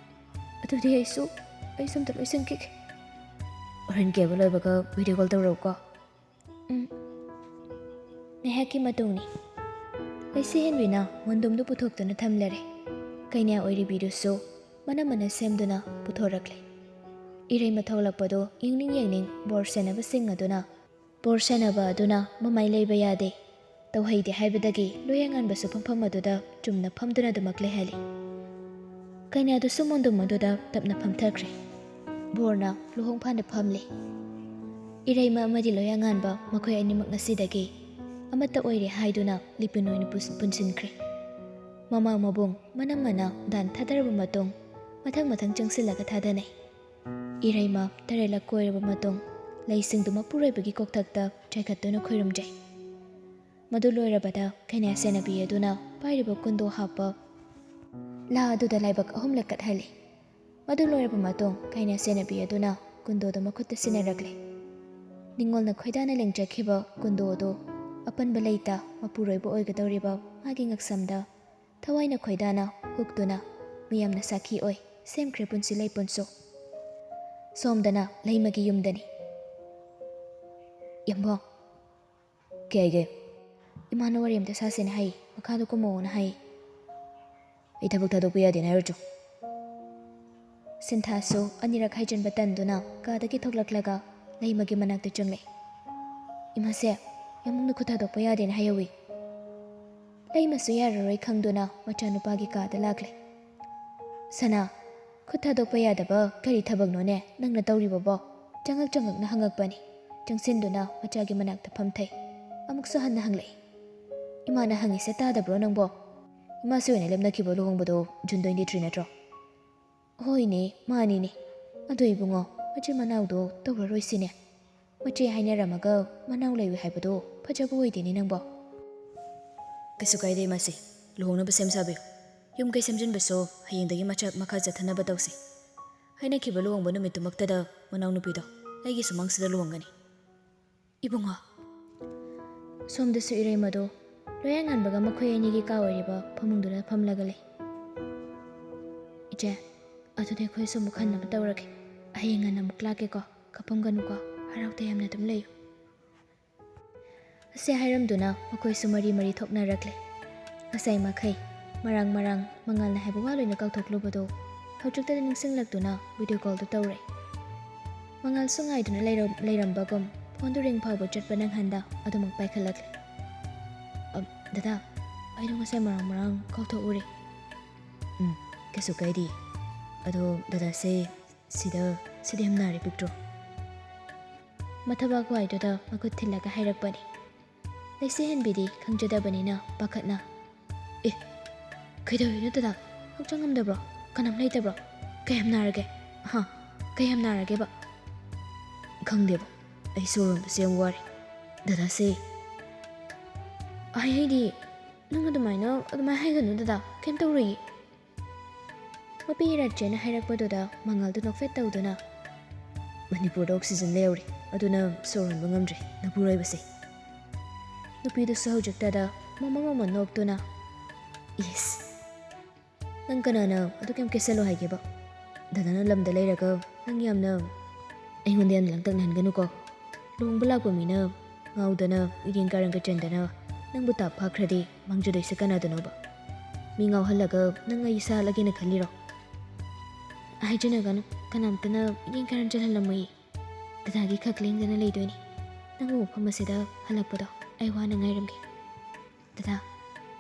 ꯑꯗꯨꯗꯤ ꯑꯩꯁꯨ, ꯑꯩꯁꯨ ꯑꯝꯇ ꯂꯣꯏꯁꯤꯟꯈꯤꯒꯦ꯫" "ꯍꯣꯔꯦꯟ ꯀꯦꯕ ꯂꯣꯏꯕꯒ ꯚꯤꯗꯤꯑꯣ ꯀꯣꯜ ꯇꯧꯔꯛꯎꯀꯣ꯫" "ꯎꯝ꯫" ꯉꯥꯏꯍꯥꯛꯀꯤ ꯃꯇꯨꯡꯅꯤ꯫ ꯂꯩꯁꯤ ꯍꯦꯟꯕꯤꯅ ꯃꯣꯟꯗꯨꯝꯗꯨ ꯄꯨꯊꯣꯛꯇꯨꯅ ꯊꯝꯂꯔꯦ꯫ ꯀꯩꯅꯥ ꯑꯣꯏꯔꯤꯕꯤꯗꯨꯁꯨ ꯃꯅꯝ ꯃꯅ ꯁꯦꯝꯗꯨꯅ ꯄꯨꯊꯣꯔꯛꯂꯦ꯫ ꯏꯔꯩꯃ ꯊꯣꯛꯂꯛꯄꯗꯨ ꯌꯦꯡꯅꯤꯡ ꯌꯦꯡꯅꯤꯡ ꯕꯣꯔ ꯁꯦꯟꯅꯕꯁꯤꯡ ꯑꯗꯨꯅ, ꯕꯣꯔ ꯁꯦꯟꯅꯕ ꯑꯗꯨꯅ ꯃꯃꯥꯏ ꯂꯩꯕ ꯌꯥꯗꯦ, ꯇꯧꯍꯩꯗꯦ ꯍꯥꯏꯕꯗꯒꯤ ꯂꯣꯌꯥꯉꯥꯟꯕꯁꯨ ꯐꯝꯐꯝ ꯑꯗꯨꯗ ꯆꯨꯝꯅ ꯐꯝꯗꯨꯅ ꯑꯗꯨꯃꯛ ꯂꯩꯍꯜꯂꯤ꯫ ꯀꯩꯅꯥꯗꯨꯁꯨ ꯃꯣꯟꯗꯨꯝ ꯑꯗꯨꯗ ꯇꯞꯅ ꯐꯝꯊꯈ꯭ꯔꯦ꯫ ꯕꯣꯔꯅ ꯂꯨꯍꯣꯡꯐꯥꯟꯗ ꯐꯝꯂꯤ꯫ ꯏꯔꯩꯃ ꯑꯃꯗꯤ ꯂꯣꯌꯥꯉꯥꯟꯕ ꯃꯈꯣꯏ ꯑꯅꯤꯃꯛ ꯉꯁꯤꯗꯒꯤ ꯑꯃꯠꯇ ꯑꯣꯏꯔꯦ ꯍꯥꯏꯗꯨꯅ ꯂꯤꯄꯤꯟ ꯑꯣꯏꯅ ꯄꯨꯟ-, ꯄꯨꯟꯁꯤꯟꯈ꯭ꯔꯦ꯫ ꯃꯃꯥ ꯃꯕꯨꯡ ꯃꯅꯝ ꯃꯅ ꯗꯥꯟ ꯊꯥꯗꯔꯕ ꯃꯇꯨꯡ ꯃꯊꯪ ꯃꯊꯪ ꯆꯪꯁꯤꯜꯂꯒ ꯊꯥꯗꯅꯩ꯫ ꯏꯔꯩꯃ ꯇꯔꯦꯠꯂꯛ ꯀꯣꯏꯔꯕ ꯃꯇꯨꯡ ꯂꯩꯁꯤꯡꯗꯨ ꯃꯄꯨꯔꯣꯏꯕꯒꯤ ꯀꯣꯛꯊꯛꯇ ꯆꯥꯏꯈꯠꯇꯨꯅ ꯈꯨꯔꯨꯝꯖꯩ꯫ ꯃꯗꯨ ꯂꯣꯏꯔꯕꯗ ꯀꯩꯅꯥ ꯁꯦꯟꯅꯕꯤ ꯑꯗꯨꯅ ꯄꯥꯏꯔꯤꯕ ꯀꯨꯟꯗꯣ ꯍꯥꯞꯄ ꯂꯥ ꯑꯗꯨꯗ ꯂꯥꯏꯕꯛ ꯑꯍꯨꯝꯂꯛ ꯀꯠꯍꯜꯂꯤ꯫ ꯃꯗꯨ ꯂꯣꯏꯔꯕ ꯃꯇꯨꯡ ꯀꯩꯅꯥ ꯁꯦꯟꯅꯕꯤ ꯑꯗꯨꯅ ꯀꯨꯟꯗꯣꯗꯨ ꯃꯈꯨꯠꯇ ꯁꯤꯟꯅꯔꯛꯂꯦ꯫ ꯅꯤꯡꯉꯣꯜꯅ ꯈꯣꯏꯗꯥꯅ ꯂꯦꯡꯖꯈꯤꯕ ꯀꯨꯟꯗꯣ ꯑꯗꯨ ꯑꯄꯟꯕ ꯂꯩꯇ ꯃꯄꯨꯔꯣꯏꯕ ꯑꯣꯏꯒꯗꯧꯔꯤꯕ ꯃꯥꯒꯤ ꯉꯛꯁꯝꯗ ꯊꯋꯥꯏꯅ ꯈꯣꯏꯗꯥꯅ ꯍꯨꯛꯇꯨꯅ ꯃꯤꯌꯥꯝꯅ ꯁꯥꯈꯤ ꯑꯣꯏ ꯁꯦꯝꯈ꯭ꯔꯦ ꯄꯨꯟꯁꯤ ꯂꯩꯄꯨꯟꯁꯨ꯫ ꯁꯣꯝꯗꯅ ꯂꯩꯃꯒꯤ ꯌꯨꯝꯗꯅꯤ꯫ "ꯌꯥꯝꯕꯣ꯫" "ꯀꯩ ꯍꯥꯏꯒꯦ?" "ꯏꯃꯥꯅ ꯋꯥꯔꯤ ꯑꯝꯇ ꯁꯥꯁꯦꯅ ꯍꯥꯏ, ꯃꯈꯥꯗ ꯀꯨꯝꯃꯛꯑꯣꯅ ꯍꯥꯏ꯫" "ꯑꯩ ꯊꯕꯛ ꯊꯥꯗꯣꯛꯄ ꯌꯥꯗꯦꯅ ꯍꯥꯏꯔꯨꯆꯣ꯫" ꯁꯤꯟꯊꯥꯁꯨ ꯑꯅꯤꯔꯛ ꯍꯥꯏꯖꯟꯕ ꯇꯟꯗꯨꯅ ꯀꯥꯗꯒꯤ ꯊꯣꯛꯂꯛꯂꯒ ꯂꯩꯃꯒꯤ ꯃꯅꯥꯛꯇ ꯆꯪꯂꯛꯏ꯫ ꯏꯃꯥꯁꯦ, ꯌꯥꯝꯕꯨꯡꯅ ꯈꯨꯠ ꯊꯥꯗꯣꯛꯄ ꯌꯥꯗꯦꯅ ꯍꯥꯏꯍꯧꯋꯤ꯫ ꯂꯩꯃꯁꯨ ꯌꯥꯔꯔꯣꯏ ꯈꯪꯗꯨꯅ ꯃꯆꯥꯅꯨꯄꯥꯒꯤ ꯀꯥꯗ ꯂꯥꯛꯂꯦ꯫ "ꯁꯅꯥ, ꯈꯨꯠ ꯊꯥꯗꯣꯛꯄ ꯌꯥꯗꯕ ꯀꯔꯤ ꯊꯕꯛꯅꯣꯅꯦ ꯅꯪꯅ ꯇꯧꯔꯤꯕꯕꯣ?" ꯆꯪꯉꯛ ꯆꯪꯉꯛꯅ ꯍꯪꯉꯛꯄꯅꯤ꯫ ꯆꯪꯁꯤꯟꯗꯨꯅ ꯃꯆꯥꯒꯤ ꯃꯅꯥꯛꯇ ꯐꯝꯊꯩ꯫ ꯑꯃꯨꯛꯁꯨ ꯍꯟꯅ ꯍꯪꯂꯛꯏ, "ꯏꯃꯥꯅ ꯍꯪꯉꯤꯁꯦ ꯇꯥꯗꯕ꯭ꯔꯣ ꯅꯪꯕꯣ? ꯏꯃꯥꯁꯤ ꯑꯣꯏꯅ ꯂꯦꯞꯅꯈꯤꯕ ꯂꯨꯍꯣꯡꯕꯗꯣ ꯖꯨꯟ twenty three ꯅꯠꯇ꯭ꯔꯣ?" "ꯍꯣꯏꯅꯦ, ꯃꯥꯅꯤꯅꯦ꯫ ꯑꯗꯣ ꯏꯕꯨꯡꯉꯣ, ꯃꯆꯤꯟ ꯃꯅꯥꯎꯗꯣ ꯇꯧꯔꯔꯣꯏꯁꯤꯅꯦ꯫ ꯃꯆꯦ ꯍꯥꯏꯅꯔꯝꯃꯒ ꯃꯅꯥꯎ ꯂꯩꯔꯣꯏ ꯍꯥꯏꯕꯗꯣ ꯐꯖꯕ ꯑꯣꯏꯗꯦꯅꯦ ꯅꯪꯕꯣ꯫" "ꯀꯩꯁꯨ ꯀꯥꯏꯗꯦ ꯃꯥꯁꯤ, ꯂꯨꯍꯣꯡꯅꯕ ꯁꯦꯝ ꯁꯥꯕꯤꯌꯨ꯫ ꯌꯨꯝ ꯀꯩ ꯁꯦꯝꯖꯤꯟꯕꯁꯨ ꯍꯌꯦꯡꯗꯒꯤ ꯃꯆꯥ ꯃꯈꯥ ꯆꯠꯊꯅꯕ ꯇꯧꯁꯤ꯫ ꯍꯥꯏꯅꯈꯤꯕ ꯂꯨꯍꯣꯡꯕ ꯅꯨꯃꯤꯠꯇꯨꯃꯛꯇꯗ ꯃꯅꯥꯎꯅꯨꯄꯤꯗꯣ ꯑꯩꯒꯤ ꯁꯨꯃꯥꯡꯁꯤꯗ ꯂꯨꯍꯣꯡꯒꯅꯤ꯫" "ꯏꯕꯨꯡꯉꯣ꯫" ꯁꯣꯝꯗꯁꯨ ꯏꯔꯩꯃꯗꯣ ꯂꯣꯌꯥ ꯉꯥꯟꯕꯒ ꯃꯈꯣꯏ ꯑꯅꯤꯒꯤ ꯀꯥ ꯑꯣꯏꯔꯤꯕ ꯐꯃꯨꯡꯗꯨꯗ ꯐꯝꯂꯒ ꯂꯩ꯫ "ꯏꯆꯦ, ꯑꯗꯨꯗꯤ ꯑꯩꯈꯣꯏꯁꯨ ꯑꯃꯨꯛ ꯍꯟꯅꯕ ꯇꯧꯔꯒꯦ꯫ ꯍꯌꯦꯡ ꯉꯟꯅ ꯑꯃꯨꯛ ꯂꯥꯛꯀꯦꯀꯣ꯫ ꯀꯞꯄꯝꯒꯅꯨꯀꯣ꯫ ꯍꯔꯥꯎ ꯇꯌꯥꯝꯅ ꯑꯗꯨꯝ ꯂꯩꯌꯨ꯫" ꯑꯁꯤ ꯍꯥꯏꯔꯝꯗꯨꯅ ꯃꯈꯣꯏꯁꯨ ꯃꯔꯤ ꯃꯔꯤ ꯊꯣꯛꯅꯔꯛꯂꯦ꯫ ꯉꯁꯥꯏ ꯃꯈꯩ ꯃꯔꯥꯡ ꯃꯔꯥꯡ ꯃꯉꯥꯜꯅ ꯍꯥꯏꯕ ꯋꯥ ꯂꯣꯏꯅ ꯀꯥꯎꯊꯣꯛꯂꯨꯕꯗꯨ ꯍꯧꯖꯤꯛꯇꯗꯤ ꯅꯤꯡꯁꯤꯡꯂꯛꯇꯨꯅ ꯚꯤꯗꯤꯑꯣ ꯀꯣꯜꯗꯨ ꯇꯧꯔꯦ꯫ ꯃꯉꯥꯜꯁꯨ ꯉꯥꯏꯗꯨꯅ ꯂꯩꯔꯝ-, ꯂꯩꯔꯝꯕꯒꯨꯝ ꯐꯣꯟꯗꯨ ꯔꯤꯡ ꯐꯥꯎꯕ ꯆꯠꯄ ꯅꯪꯍꯟꯗ ꯑꯗꯨꯃꯛ ꯄꯥꯏꯈꯠꯂꯛꯂꯦ꯫ "ꯑ, ꯗꯗꯥ, ꯑꯩꯗꯣ ꯉꯁꯥꯏ ꯃꯔꯥꯡ ꯃꯔꯥꯡ ꯀꯥꯎꯊꯣꯛꯎꯔꯦ꯫" "ꯎꯝ, ꯀꯩꯁꯨ ꯀꯥꯏꯗꯦ꯫ ꯑꯗꯣ ꯗꯗꯥꯁꯦ ꯁꯤꯗ, ꯁꯤꯗ ꯌꯥꯝ ꯅꯥꯔꯦ ꯄꯤꯛꯇ꯭ꯔꯣ꯫" ꯃꯊꯕꯥꯛ ꯋꯥꯏꯗꯨꯗ ꯃꯈꯨꯠ ꯊꯤꯜꯂꯒ ꯍꯥꯏꯔꯛꯄꯅꯤ꯫ ꯂꯩꯁꯦꯍꯟꯕꯤꯗꯤ ꯈꯪꯖꯗꯕꯅꯤꯅ ꯄꯥꯈꯠꯅ, "ꯑꯦ, ꯀꯩꯗꯧꯔꯤꯅꯣ ꯗꯗꯥ? ꯍꯛꯆꯥꯡ ꯉꯝꯗꯕ꯭ꯔꯣ? ꯀꯅꯥꯝ ꯂꯩꯇꯕ꯭ꯔꯣ? ꯀꯌꯥꯝ ꯅꯥꯔꯒꯦ? ꯍꯥ? ꯀꯌꯥꯝ ꯅꯥꯔꯒꯦꯕ?" "ꯈꯪꯗꯦꯕ, ꯑꯩ ꯁꯣꯔ ꯍꯣꯟꯕꯁꯦ ꯌꯥꯝ ꯋꯥꯔꯦ ꯗꯗꯥꯁꯦ꯫" "ꯑꯩ ꯍꯥꯏꯗꯤ, ꯅꯪ ꯑꯗꯨꯃꯥꯏꯅ, ꯑꯗꯨꯃꯥꯏꯅ ꯍꯥꯏꯒꯅꯨ ꯗꯗꯥ, ꯀꯩꯝ ꯇꯧꯔꯣꯏꯌꯦ꯫" ꯃꯄꯤ ꯔꯥꯆꯦꯅ ꯍꯥꯏꯔꯛꯄꯗꯨꯗ ꯃꯉꯥꯜꯗꯨ ꯅꯣꯛꯐꯦꯠ ꯇꯧꯗꯨꯅ, "ꯃꯅꯤꯄꯨꯔꯗ ꯑꯣꯛꯁꯤꯖꯟ ꯂꯩꯍꯧꯔꯦ, ꯑꯗꯨꯅ ꯁꯣꯔ ꯍꯣꯟꯕ ꯉꯝꯗ꯭ꯔꯦ ꯅꯄꯨꯔꯣꯏꯕꯁꯦ꯫" ꯅꯨꯄꯤꯗꯨꯁꯨ ꯍꯧꯖꯤꯛꯇꯗ ꯃꯃ ꯃꯃ ꯅꯣꯛꯇꯨꯅ, "ꯏꯁ, ꯅꯪ ꯀꯅꯥꯅ ꯑꯗꯨꯛ ꯌꯥꯝ ꯀꯦꯁꯜꯂꯣ ꯍꯥꯏꯒꯦꯕ? ꯗꯗꯥꯅ ꯂꯝꯗ ꯂꯩꯔꯒ ꯅꯪ ꯌꯥꯝꯅ, ꯑꯩꯉꯣꯟꯗ ꯌꯥꯝꯅ ꯂꯥꯡꯇꯛꯅꯍꯟꯒꯅꯨꯀꯣ꯫ ꯂꯨꯍꯣꯡꯕ ꯂꯥꯛꯄ ꯃꯤꯅ ꯉꯥꯎꯗꯅ, ꯃꯤꯠꯌꯦꯡ ꯀꯥꯔꯟꯒ ꯆꯦꯟꯗꯅ ꯅꯪꯕꯨ ꯇꯥꯞ ꯐꯥꯈ꯭ꯔꯗꯤ ꯃꯥꯡꯖꯗꯣꯏꯁꯦ ꯀꯅꯥꯗꯅꯣꯕ? ꯃꯤ ꯉꯥꯎꯍꯜꯂꯒ ꯅꯪ ꯑꯩ ꯁꯥꯍꯜꯂꯒꯦꯅ ꯈꯜꯂꯤꯔꯣ?" "ꯍꯥꯏꯖꯅꯒꯅꯨ, ꯀꯅꯥꯝꯇꯅ ꯃꯤꯠꯌꯦꯡ ꯀꯥꯔꯟ ꯆꯦꯜꯍꯜꯂꯝꯃꯣꯏꯌꯦ꯫ ꯗꯗꯥꯒꯤ ꯈꯛ ꯂꯦꯡꯗꯅ ꯂꯩꯗꯣꯏꯅꯤ꯫ ꯅꯪꯕꯨ ꯃꯐꯝ ꯑꯁꯤꯗ ꯍꯜꯂꯛꯄꯗꯣ ꯑꯩ ꯋꯥꯅ ꯉꯥꯏꯔꯝꯒꯦ꯫ ꯗꯗꯥ,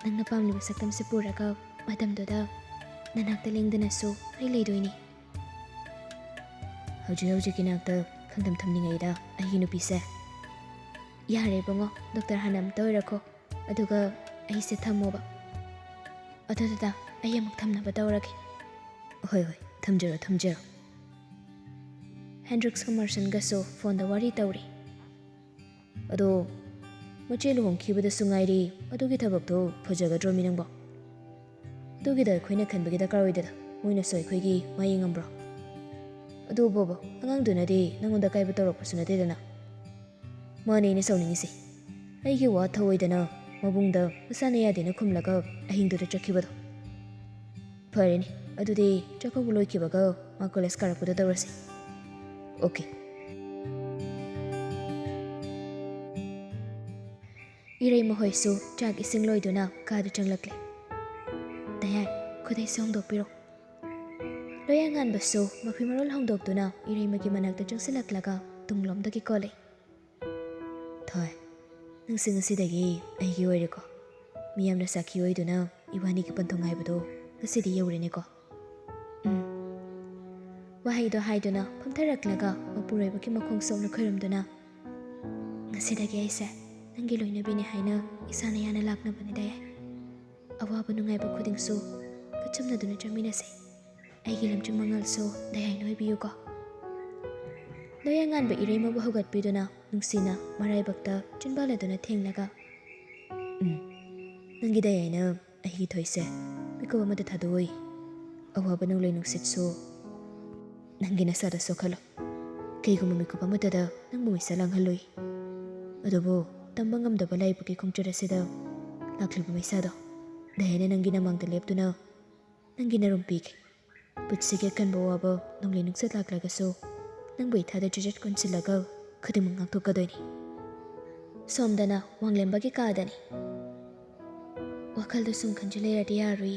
ꯅꯪꯅ ꯄꯥꯝꯂꯤꯕ ꯁꯛꯇꯝꯁꯤ ꯄꯨꯔꯒ ꯃꯇꯝꯗꯨꯗ ꯅꯅꯥꯛꯇ ꯂꯦꯡꯗꯅꯁꯨ ꯑꯩ ꯂꯩꯗꯣꯏꯅꯤ꯫ ꯍꯧꯖꯤꯛ ꯍꯧꯖꯤꯛꯀꯤ ꯅꯥꯛꯇ ꯈꯪꯗꯝ ꯊꯝꯅꯤꯡꯉꯩꯗ ꯑꯩꯒꯤ ꯅꯨꯄꯤꯁꯦ꯫ ꯌꯥꯔꯦ ꯏꯕꯨꯡꯉꯣ, ꯗꯣꯛꯇꯔ ꯍꯥꯟꯅ ꯑꯝꯇ ꯑꯣꯏꯔꯛꯈꯣ, ꯑꯗꯨꯒ ꯑꯩꯁꯦ ꯊꯝꯃꯣꯕ꯫ ꯑꯗꯨ ꯗꯗꯥ, ꯑꯩ ꯑꯃꯨꯛ ꯊꯝꯅꯕ ꯇꯧꯔꯒꯦ꯫ ꯍꯣꯏ ꯍꯣꯏ, ꯊꯝꯖꯔꯣ ꯊꯝꯖꯔꯣ꯫ ꯍꯦꯟꯗ꯭ꯔꯤꯛꯁꯀ ꯃꯥꯔꯁꯟꯒꯁꯨ ꯐꯣꯟꯗ ꯋꯥꯔꯤ ꯇꯧꯔꯤ꯫ ꯑꯗꯣ, ꯃꯆꯦ ꯂꯨꯍꯣꯡꯈꯤꯕꯗꯁꯨ ꯉꯥꯏꯔꯤ, ꯑꯗꯨꯒꯤ ꯊꯕꯛꯇꯣ ꯐꯖꯒꯗ꯭ꯔꯣ ꯃꯤ ꯅꯪꯕꯣ? ꯑꯗꯨꯒꯤꯗ ꯑꯩꯈꯣꯏꯅ ꯈꯟꯕꯒꯤ ꯗꯔꯀꯥꯔ ꯑꯣꯏꯗꯦꯗ, ꯃꯣꯏꯅꯁꯨ ꯑꯩꯈꯣꯏꯒꯤ ꯃꯥ ꯌꯦꯡꯉꯝꯕ꯭ꯔꯣ? ꯑꯗꯨ ꯕꯣꯕꯣ, ꯑꯉꯥꯡꯗꯨꯅꯗꯤ ꯅꯪꯉꯣꯟꯗ ꯑꯀꯥꯏꯕ ꯇꯧꯔꯛꯄꯁꯨ ꯅꯠꯇꯦꯗꯅ꯫ ꯃꯥꯅꯦ ꯑꯩꯅ ꯁꯥꯎꯅꯤꯡꯉꯤꯁꯦ꯫ ꯑꯩꯒꯤ ꯋꯥ ꯊꯧꯑꯣꯏꯗꯅ ꯃꯕꯨꯡꯗ ꯃꯁꯥꯅ ꯌꯥꯗꯦꯅ ꯈꯨꯝꯂꯒ ꯑꯍꯤꯡꯗꯨꯗ ꯆꯠꯈꯤꯕꯗꯣ꯫ ꯐꯔꯦꯅꯦ, ꯑꯗꯨꯗꯤ ꯆꯥꯛꯀꯧꯕ ꯂꯣꯏꯈꯤꯕꯒ ꯃꯥ ꯀꯣꯂꯦꯖ ꯀꯥꯔꯛꯄꯗ ꯇꯧꯔꯁꯤ꯫ ꯑꯣꯀꯦ꯫ ꯏꯔꯩ ꯃꯈꯣꯏꯁꯨ ꯆꯥꯛ ꯏꯁꯤꯡ ꯂꯣꯏꯗꯨꯅ ꯀꯥꯗ ꯆꯪꯂꯛꯂꯦ꯫ ꯗꯌꯥꯏ, ꯈꯨꯗꯩꯁꯨ ꯍꯣꯡꯗꯣꯛꯄꯤꯔꯣ꯫ ꯂꯣꯌꯥꯉꯥꯟꯕꯁꯨ ꯃꯐꯤ ꯃꯔꯣꯜ ꯍꯣꯡꯗꯣꯛꯇꯨꯅ ꯏꯔꯩꯃꯒꯤ ꯃꯅꯥꯛꯇ ꯆꯪꯁꯤꯜꯂꯛꯂꯒ ꯇꯨꯡꯂꯣꯝꯗꯒꯤ ꯀꯣꯜꯂꯤ꯫ ꯊꯣꯏ, ꯅꯪꯁꯦ ꯉꯁꯤꯗꯒꯤ ꯑꯩꯒꯤ ꯑꯣꯏꯔꯦꯀꯣ꯫ ꯃꯤꯌꯥꯝꯅ ꯁꯥꯈꯤ ꯑꯣꯏꯗꯨꯅ ꯏꯕꯥꯅꯤꯒꯤ ꯄꯟꯊꯨꯡ ꯍꯥꯏꯕꯗꯣ ꯉꯁꯤꯗꯤ ꯌꯧꯔꯦꯅꯦꯀꯣ꯫ ꯎꯝ꯫ ꯋꯥꯍꯩꯗꯣ ꯍꯥꯏꯗꯨꯅ ꯐꯝꯊꯔꯛꯂꯒ ꯃꯄꯨꯔꯣꯏꯕꯒꯤ ꯃꯈꯣꯡ ꯁꯣꯛꯅ ꯈꯣꯏꯔꯝꯗꯨꯅ, "ꯉꯁꯤꯗꯒꯤ ꯑꯩꯁꯦ ꯅꯪꯒꯤ ꯂꯣꯏꯅꯕꯤꯅꯤ ꯍꯥꯏꯅ ꯏꯁꯥꯅ ꯌꯥꯅ ꯂꯥꯛꯅꯕꯅꯤꯗ ꯌꯥꯏ꯫ ꯑꯋꯥꯕ ꯅꯨꯡꯉꯥꯏꯕ ꯈꯨꯗꯤꯡꯁꯨ ꯈꯨꯠꯆꯝꯅꯗꯨꯅ ꯆꯠꯃꯤꯟꯅꯁꯦ꯫ ꯑꯩꯒꯤ ꯂꯝꯖꯤꯡ ꯃꯉꯥꯜꯁꯨ ꯗꯌꯥꯏꯅ ꯑꯣꯏꯕꯤꯌꯨꯀꯣ꯫" ꯂꯣꯌꯥꯉꯥꯟꯕ ꯏꯔꯩꯃꯕꯨ ꯍꯧꯒꯠꯄꯤꯗꯨꯅ ꯅꯨꯡꯁꯤꯅ ꯃꯔꯥꯏꯕꯛꯇ ꯆꯤꯟꯕꯥꯜ ꯑꯗꯨꯅ ꯊꯦꯡꯂꯒ, "ꯎꯝ, ꯅꯪꯒꯤ ꯗꯌꯥꯏꯅ ꯑꯩꯒꯤ ꯊꯣꯏꯁꯦ ꯃꯤꯀꯨꯞ ꯑꯃꯗ ꯊꯥꯗꯣꯛꯑꯣꯏ꯫ ꯑꯋꯥꯕ ꯅꯣꯡꯂꯩ ꯅꯨꯡꯁꯤꯠꯁꯨ ꯅꯪꯒꯤ ꯅꯁꯥꯗ ꯁꯣꯛꯍꯜꯂꯣ꯫ ꯀꯩꯒꯨꯝꯕ ꯃꯤꯀꯨꯞ ꯑꯃꯠꯇꯗ ꯅꯪꯕꯨ ꯃꯩꯁꯥ ꯂꯥꯡꯍꯜꯂꯣꯏ꯫ ꯑꯗꯨꯕꯨ ꯇꯝꯕ ꯉꯝꯗꯕ ꯂꯥꯏꯕꯛꯀꯤ ꯈꯣꯡꯆꯠ ꯑꯁꯤꯗ ꯂꯥꯛꯂꯤꯕ ꯃꯩꯁꯥꯗꯣ ꯗꯌꯥꯏꯅ ꯅꯪꯒꯤ ꯅꯃꯥꯡꯗ ꯂꯦꯞꯇꯨꯅ ꯅꯪꯒꯤ ꯅꯔꯨꯝ ꯄꯤꯒꯦ꯫ ꯄꯨꯟꯁꯤꯒꯤ ꯑꯀꯟꯕ ꯋꯥꯕ ꯅꯣꯡꯂꯩ ꯅꯨꯡꯁꯤꯠ ꯂꯥꯛꯂꯒꯁꯨ ꯅꯪꯕꯨ ꯏꯊꯥꯗ ꯆꯤꯆꯠ ꯀꯣꯟꯁꯤꯜꯂꯒ ꯈꯨꯗꯤꯡꯃꯛ ꯉꯥꯛꯊꯣꯛꯀꯗꯣꯏꯅꯤ꯫" ꯁꯣꯝꯗꯅ ꯋꯥꯡꯂꯦꯝꯕꯒꯤ ꯀꯥꯗꯅꯤ꯫ ꯋꯥꯈꯜꯗ ꯁꯨꯝ ꯈꯟꯖꯤꯜ ꯂꯩꯔꯗꯤ ꯌꯥꯔꯣꯏ꯫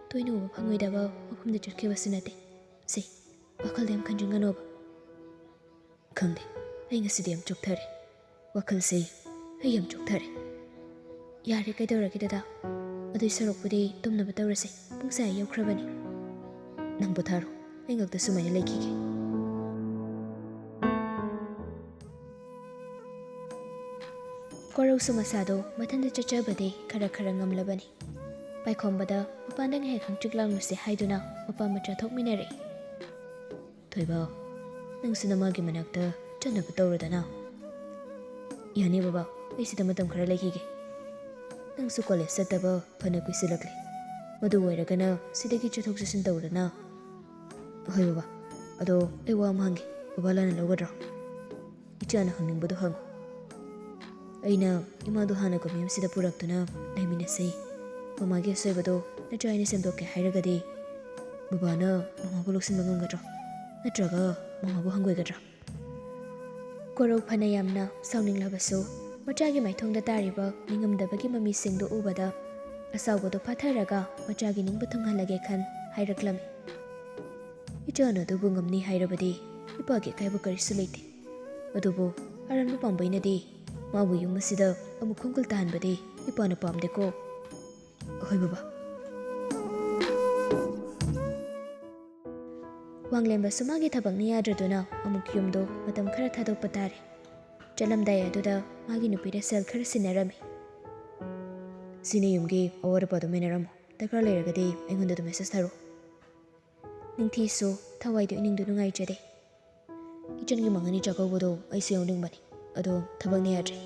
ꯇꯣꯏꯅ ꯎꯕ ꯐꯪꯉꯣꯏꯗꯕ ꯃꯐꯝꯗ ꯆꯠꯈꯤꯕꯁꯨ ꯅꯠꯇꯦ꯫ ꯁꯤ, ꯋꯥꯈꯜꯗ ꯌꯥꯝ ꯈꯟꯖꯤꯟꯒꯅꯣꯕ꯫ ꯈꯪꯗꯦ, ꯑꯩ ꯉꯁꯤꯗꯤ ꯌꯥꯝ ꯆꯣꯛꯊꯔꯦ꯫ ꯋꯥꯈꯜꯁꯦ ꯑꯩ ꯌꯥꯝ ꯆꯣꯛꯊꯔꯦ꯫ ꯌꯥꯔꯦ, ꯀꯩꯗꯧꯔꯒꯦ ꯗꯗꯥ? ꯑꯗꯨꯏ ꯁꯔꯨꯛꯄꯨꯗꯤ ꯇꯨꯝꯅꯕ ꯇꯧꯔꯁꯦ, ꯄꯨꯡꯁꯦ ꯑꯥ ꯌꯧꯈ꯭ꯔꯕꯅꯤ꯫ ꯅꯪ ꯄꯣꯊꯥꯔꯣ, ꯑꯩ ꯉꯥꯛꯇ ꯁꯨꯃꯥꯏꯅ ꯂꯩꯈꯤꯒꯦ꯫ ꯀꯣꯔꯧꯁꯨ ꯃꯁꯥꯗꯣ ꯃꯊꯟꯇ ꯆꯠꯆꯕꯗꯤ ꯈꯔ ꯈꯔ ꯉꯝꯂꯕꯅꯤ꯫ ꯄꯥꯏꯈꯣꯝꯕꯗ ꯃꯄꯥꯟꯗ ꯉꯥꯏꯍꯥꯛ ꯍꯪꯆꯤꯠ ꯂꯥꯡꯂꯨꯁꯦ ꯍꯥꯏꯗꯨꯅ ꯃꯄꯥ ꯃꯆꯥ ꯊꯣꯛꯃꯤꯟꯅꯔꯦ꯫ ꯊꯣꯏꯕ, ꯅꯪꯁꯨ ꯅꯃꯥꯒꯤ ꯃꯅꯥꯛꯇ ꯆꯠꯅꯕ ꯇꯧꯔꯗꯅ꯫ ꯌꯥꯅꯤ ꯕꯕꯥ, ꯑꯩ ꯁꯤꯗ ꯃꯇꯝ ꯈꯔ ꯂꯩꯈꯤꯒꯦ꯫ ꯅꯪꯁꯨ ꯀꯣꯂꯦꯖ ꯆꯠꯇꯕ ꯐꯅ ꯀꯨꯏꯁꯤꯜꯂꯛꯂꯦ꯫ ꯃꯗꯨ ꯑꯣꯏꯔꯒꯅ ꯁꯤꯗꯒꯤ ꯆꯠꯊꯣꯛ ꯆꯠꯁꯤꯟ ꯇꯧꯔꯗꯅ꯫ ꯍꯣꯏ ꯕꯕꯥ, ꯑꯗꯣ ꯑꯩ ꯋꯥ ꯑꯃ ꯍꯪꯒꯦ, ꯕꯕꯥ ꯂꯥꯟꯅ ꯂꯧꯒꯗ꯭ꯔꯣ? ꯏꯆꯥꯅ ꯍꯪꯅꯤꯡꯕꯗꯣ ꯍꯪꯉꯨ꯫ ꯑꯩꯅ ꯏꯃꯥꯗꯣ ꯍꯥꯟꯅ ꯀꯣꯃꯤꯌꯨꯝꯁꯤꯗ ꯄꯨꯔꯛꯇꯨꯅ ꯂꯩꯃꯤꯟꯅꯁꯤ꯫ ꯃꯃꯥꯒꯤ ꯑꯁꯣꯏꯕꯗꯣ ꯅꯆꯥ ꯑꯩꯅ ꯁꯦꯝꯗꯣꯛꯀꯦ ꯍꯥꯏꯔꯒꯗꯤ ꯕꯕꯥꯅ ꯃꯃꯥꯕꯨ ꯂꯧꯁꯤꯟꯕ ꯉꯝꯒꯗ꯭ꯔꯣ? ꯅꯠꯇ꯭ꯔꯒ ꯃꯃꯥꯕꯨ ꯍꯪꯒꯣꯏꯒꯗ꯭ꯔꯥ? ꯀꯣꯔꯧ ꯐꯅ ꯌꯥꯝꯅ ꯁꯥꯎꯅꯤꯡꯂꯕꯁꯨ, ꯃꯆꯥꯒꯤ ꯃꯥꯏꯊꯣꯡꯗ ꯇꯥꯔꯤꯕ ꯅꯤꯡꯉꯝꯗꯕꯒꯤ ꯃꯃꯤꯁꯤꯡꯗꯨ ꯎꯕꯗ, ꯑꯁꯥꯎꯕꯗꯨ ꯐꯥꯊꯔꯒ ꯃꯆꯥꯒꯤ ꯅꯤꯡꯕ ꯊꯨꯡꯍꯜꯂꯒꯦ ꯈꯟ ꯍꯥꯏꯔꯛꯂꯝꯃꯤ꯫ ꯏꯆꯥꯅ ꯑꯗꯨꯕꯨ ꯉꯝꯅꯤ ꯍꯥꯏꯔꯕꯗꯤ ꯏꯄꯥꯒꯤ ꯑꯀꯥꯏꯕ ꯀꯔꯤꯁꯨ ꯂꯩꯇꯦ꯫ ꯑꯗꯨꯕꯨ ꯑꯔꯥꯟꯕ ꯄꯥꯝꯕꯩꯅꯗꯤ ꯃꯥꯕꯨ ꯌꯨꯝ ꯑꯁꯤꯗ ꯑꯃꯨꯛ ꯈꯣꯡꯒꯨꯜ ꯇꯥꯍꯟꯕꯗꯤ ꯏꯄꯥꯅ ꯄꯥꯝꯗꯦꯀꯣ꯫ ꯍꯣꯏ ꯕꯕꯥ꯫ ꯋꯥꯡꯂꯦꯝꯕꯁꯨ ꯃꯥꯒꯤ ꯊꯕꯛꯅ ꯌꯥꯗ꯭ꯔꯗꯨꯅ ꯑꯃꯨꯛ ꯌꯨꯝꯗꯣ ꯃꯇꯝ ꯈꯔ ꯊꯥꯗꯣꯛꯄ ꯇꯥꯔꯦ꯫ ꯆꯠꯂꯝꯗꯥꯏ ꯑꯗꯨꯗ ꯃꯥꯒꯤ ꯅꯨꯄꯤꯗ ꯁꯦꯜ ꯈꯔ ꯁꯤꯟꯅꯔꯝꯃꯤ꯫ ꯁꯤꯅ ꯌꯨꯝꯒꯤ ꯑꯋꯥꯠ ꯑꯄꯥꯗꯨ ꯃꯦꯟꯅꯔꯝꯃꯣ꯫ ꯗꯔꯀꯥꯔ ꯂꯩꯔꯒꯗꯤ ꯑꯩꯉꯣꯟꯗ ꯑꯗꯨꯝ ꯃꯦꯁꯦꯖ ꯊꯥꯔꯛꯑꯣ꯫ ꯅꯤꯡꯊꯤꯁꯨ ꯊꯋꯥꯏꯗꯨ ꯏꯅꯤꯡꯗꯨ ꯅꯨꯡꯉꯥꯏꯖꯗꯦ꯫ ꯏꯆꯟꯒꯤ ꯃꯉꯥꯅꯤ ꯆꯥꯛꯀꯧꯕꯗꯣ ꯑꯩꯁꯨ ꯌꯥꯎꯅꯤꯡꯕꯅꯤ, ꯑꯗꯣ ꯊꯕꯛꯅ ꯌꯥꯗ꯭ꯔꯦ꯫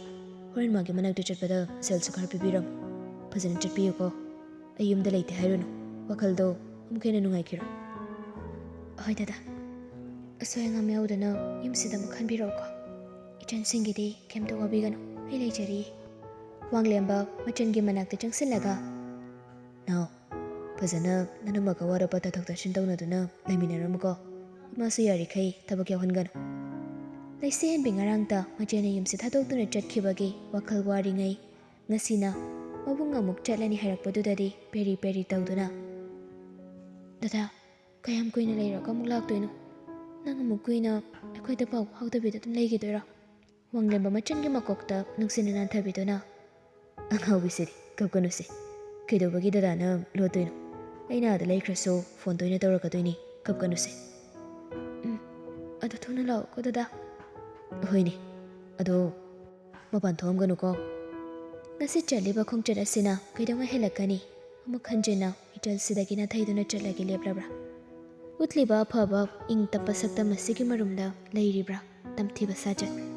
ꯍꯣꯔꯦꯟ ꯃꯥꯒꯤ ꯃꯅꯥꯛꯇ ꯆꯠꯄꯗ ꯁꯦꯜꯁꯨ ꯈꯔ ꯄꯤꯕꯤꯔꯝꯃꯨ꯫ ꯐꯖꯅ ꯆꯠꯄꯤꯌꯨꯀꯣ꯫ ꯑꯩ ꯌꯨꯝꯗ ꯂꯩꯇꯦ ꯍꯥꯏꯔꯨꯅꯨ, ꯋꯥꯈꯜꯗꯣ ꯑꯃꯨꯛ ꯍꯦꯟꯅ ꯅꯨꯡꯉꯥꯏꯈꯤꯔꯣꯏ꯫ ꯍꯣꯏ ꯗꯗꯥ, ꯑꯁꯣꯏ ꯑꯉꯥꯝ ꯌꯥꯎꯗꯅ ꯌꯨꯝꯁꯤꯗ ꯑꯃꯨꯛ ꯈꯟꯕꯤꯔꯛꯎꯀꯣ꯫ ꯏꯆꯟꯁꯤꯡꯒꯤꯗꯤ ꯀꯩꯝꯇ ꯋꯥꯕꯤꯒꯅꯨ, ꯑꯩ ꯂꯩꯖꯔꯤꯌꯦ꯫ ꯋꯥꯡꯂꯦꯝꯕ ꯃꯆꯟꯒꯤ ꯃꯅꯥꯛꯇ ꯆꯪꯁꯤꯜꯂꯒ, ꯅꯥꯎ, ꯐꯖꯅ ꯅꯅꯝꯃꯒ ꯋꯥꯔꯛꯄ ꯇꯥꯊꯣꯛ ꯇꯥꯁꯤꯟ ꯇꯧꯅꯗꯨꯅ ꯂꯩꯃꯤꯟꯅꯔꯝꯃꯨꯀꯣ꯫ ꯏꯃꯥꯁꯨ ꯌꯥꯔꯤꯈꯩ ꯊꯕꯛ ꯌꯥꯎꯍꯟꯒꯅꯨ꯫ ꯂꯩꯁꯦ ꯍꯦꯟꯕꯤ ꯉꯔꯥꯡꯇ ꯃꯆꯦꯅ ꯌꯨꯝꯁꯤ ꯊꯥꯗꯣꯛꯇꯨꯅ ꯆꯠꯈꯤꯕꯒꯤ ꯋꯥꯈꯜ ꯋꯥꯔꯤꯉꯩ, ꯉꯁꯤꯅ ꯃꯕꯨꯡ ꯑꯃꯨꯛ ꯆꯠꯂꯅꯤ ꯍꯥꯏꯔꯛꯄꯗꯨꯗꯗꯤ ꯄꯦꯔꯤ ꯄꯦꯔꯤ ꯇꯧꯗꯨꯅ, ꯗꯗꯥ, ꯀꯌꯥꯝ ꯀꯨꯏꯅ ꯂꯩꯔꯒ ꯑꯃꯨꯛ ꯂꯥꯛꯇꯣꯏꯅꯣ? ꯅꯪ ꯑꯃꯨꯛ ꯀꯨꯏꯅ ꯑꯩꯈꯣꯏꯗ ꯄꯥꯎ ꯐꯥꯎꯗꯕꯤꯗ ꯑꯗꯨꯝ ꯂꯩꯈꯤꯗꯣꯏꯔꯣ? ꯋꯥꯡꯂꯦꯝꯕ ꯃꯆꯟꯒꯤ ꯃꯀꯣꯛꯇ ꯅꯨꯡꯁꯤꯅ ꯅꯥꯟꯊꯕꯤꯗꯨꯅ, "ꯑꯉꯥꯎꯕꯤꯁꯤꯗꯤ, ꯀꯞꯀꯅꯨꯁꯦ꯫ ꯀꯩꯗꯧꯕꯒꯤ ꯗꯗꯥꯅ ꯂꯣꯠꯇꯣꯏꯅꯣ? ꯑꯩꯅ ꯑꯥꯗ ꯂꯩꯈ꯭ꯔꯁꯨ ꯐꯣꯟ ꯇꯣꯏꯅ ꯇꯧꯔꯛꯀꯗꯣꯏꯅꯤ, ꯀꯞꯀꯅꯨꯁꯦ꯫" "ꯎꯝ, ꯑꯗꯨ ꯊꯨꯅ ꯂꯥꯛꯑꯣꯀꯣ ꯗꯗꯥ꯫" "ꯍꯣꯏꯅꯦ, ꯑꯗꯣ ꯃꯄꯥꯟ ꯊꯣꯛꯑꯝꯒꯅꯨꯀꯣ꯫ ꯉꯁꯤ ꯆꯠꯂꯤꯕ ꯈꯣꯡꯆꯠ ꯑꯁꯤꯅ ꯀꯩꯗꯧꯉꯩ ꯍꯜꯂꯛꯀꯅꯤ? ꯑꯃꯨꯛ ꯍꯟꯖꯤꯟꯅ ꯏꯆꯜꯁꯤꯗꯒꯤ ꯅꯥꯊꯩꯗꯨꯅ ꯆꯠꯂꯒꯦ ꯂꯦꯞꯂꯕ꯭ꯔꯥ? ꯎꯠꯂꯤꯕ ꯑꯐꯕ ꯏꯪ ꯇꯞꯄ ꯁꯛꯇꯝ ꯑꯁꯤꯒꯤ ꯃꯔꯨꯝꯗ ꯂꯩꯔꯤꯕ꯭ꯔꯥ ꯇꯝꯊꯤꯕ ꯁꯥꯖꯠ?"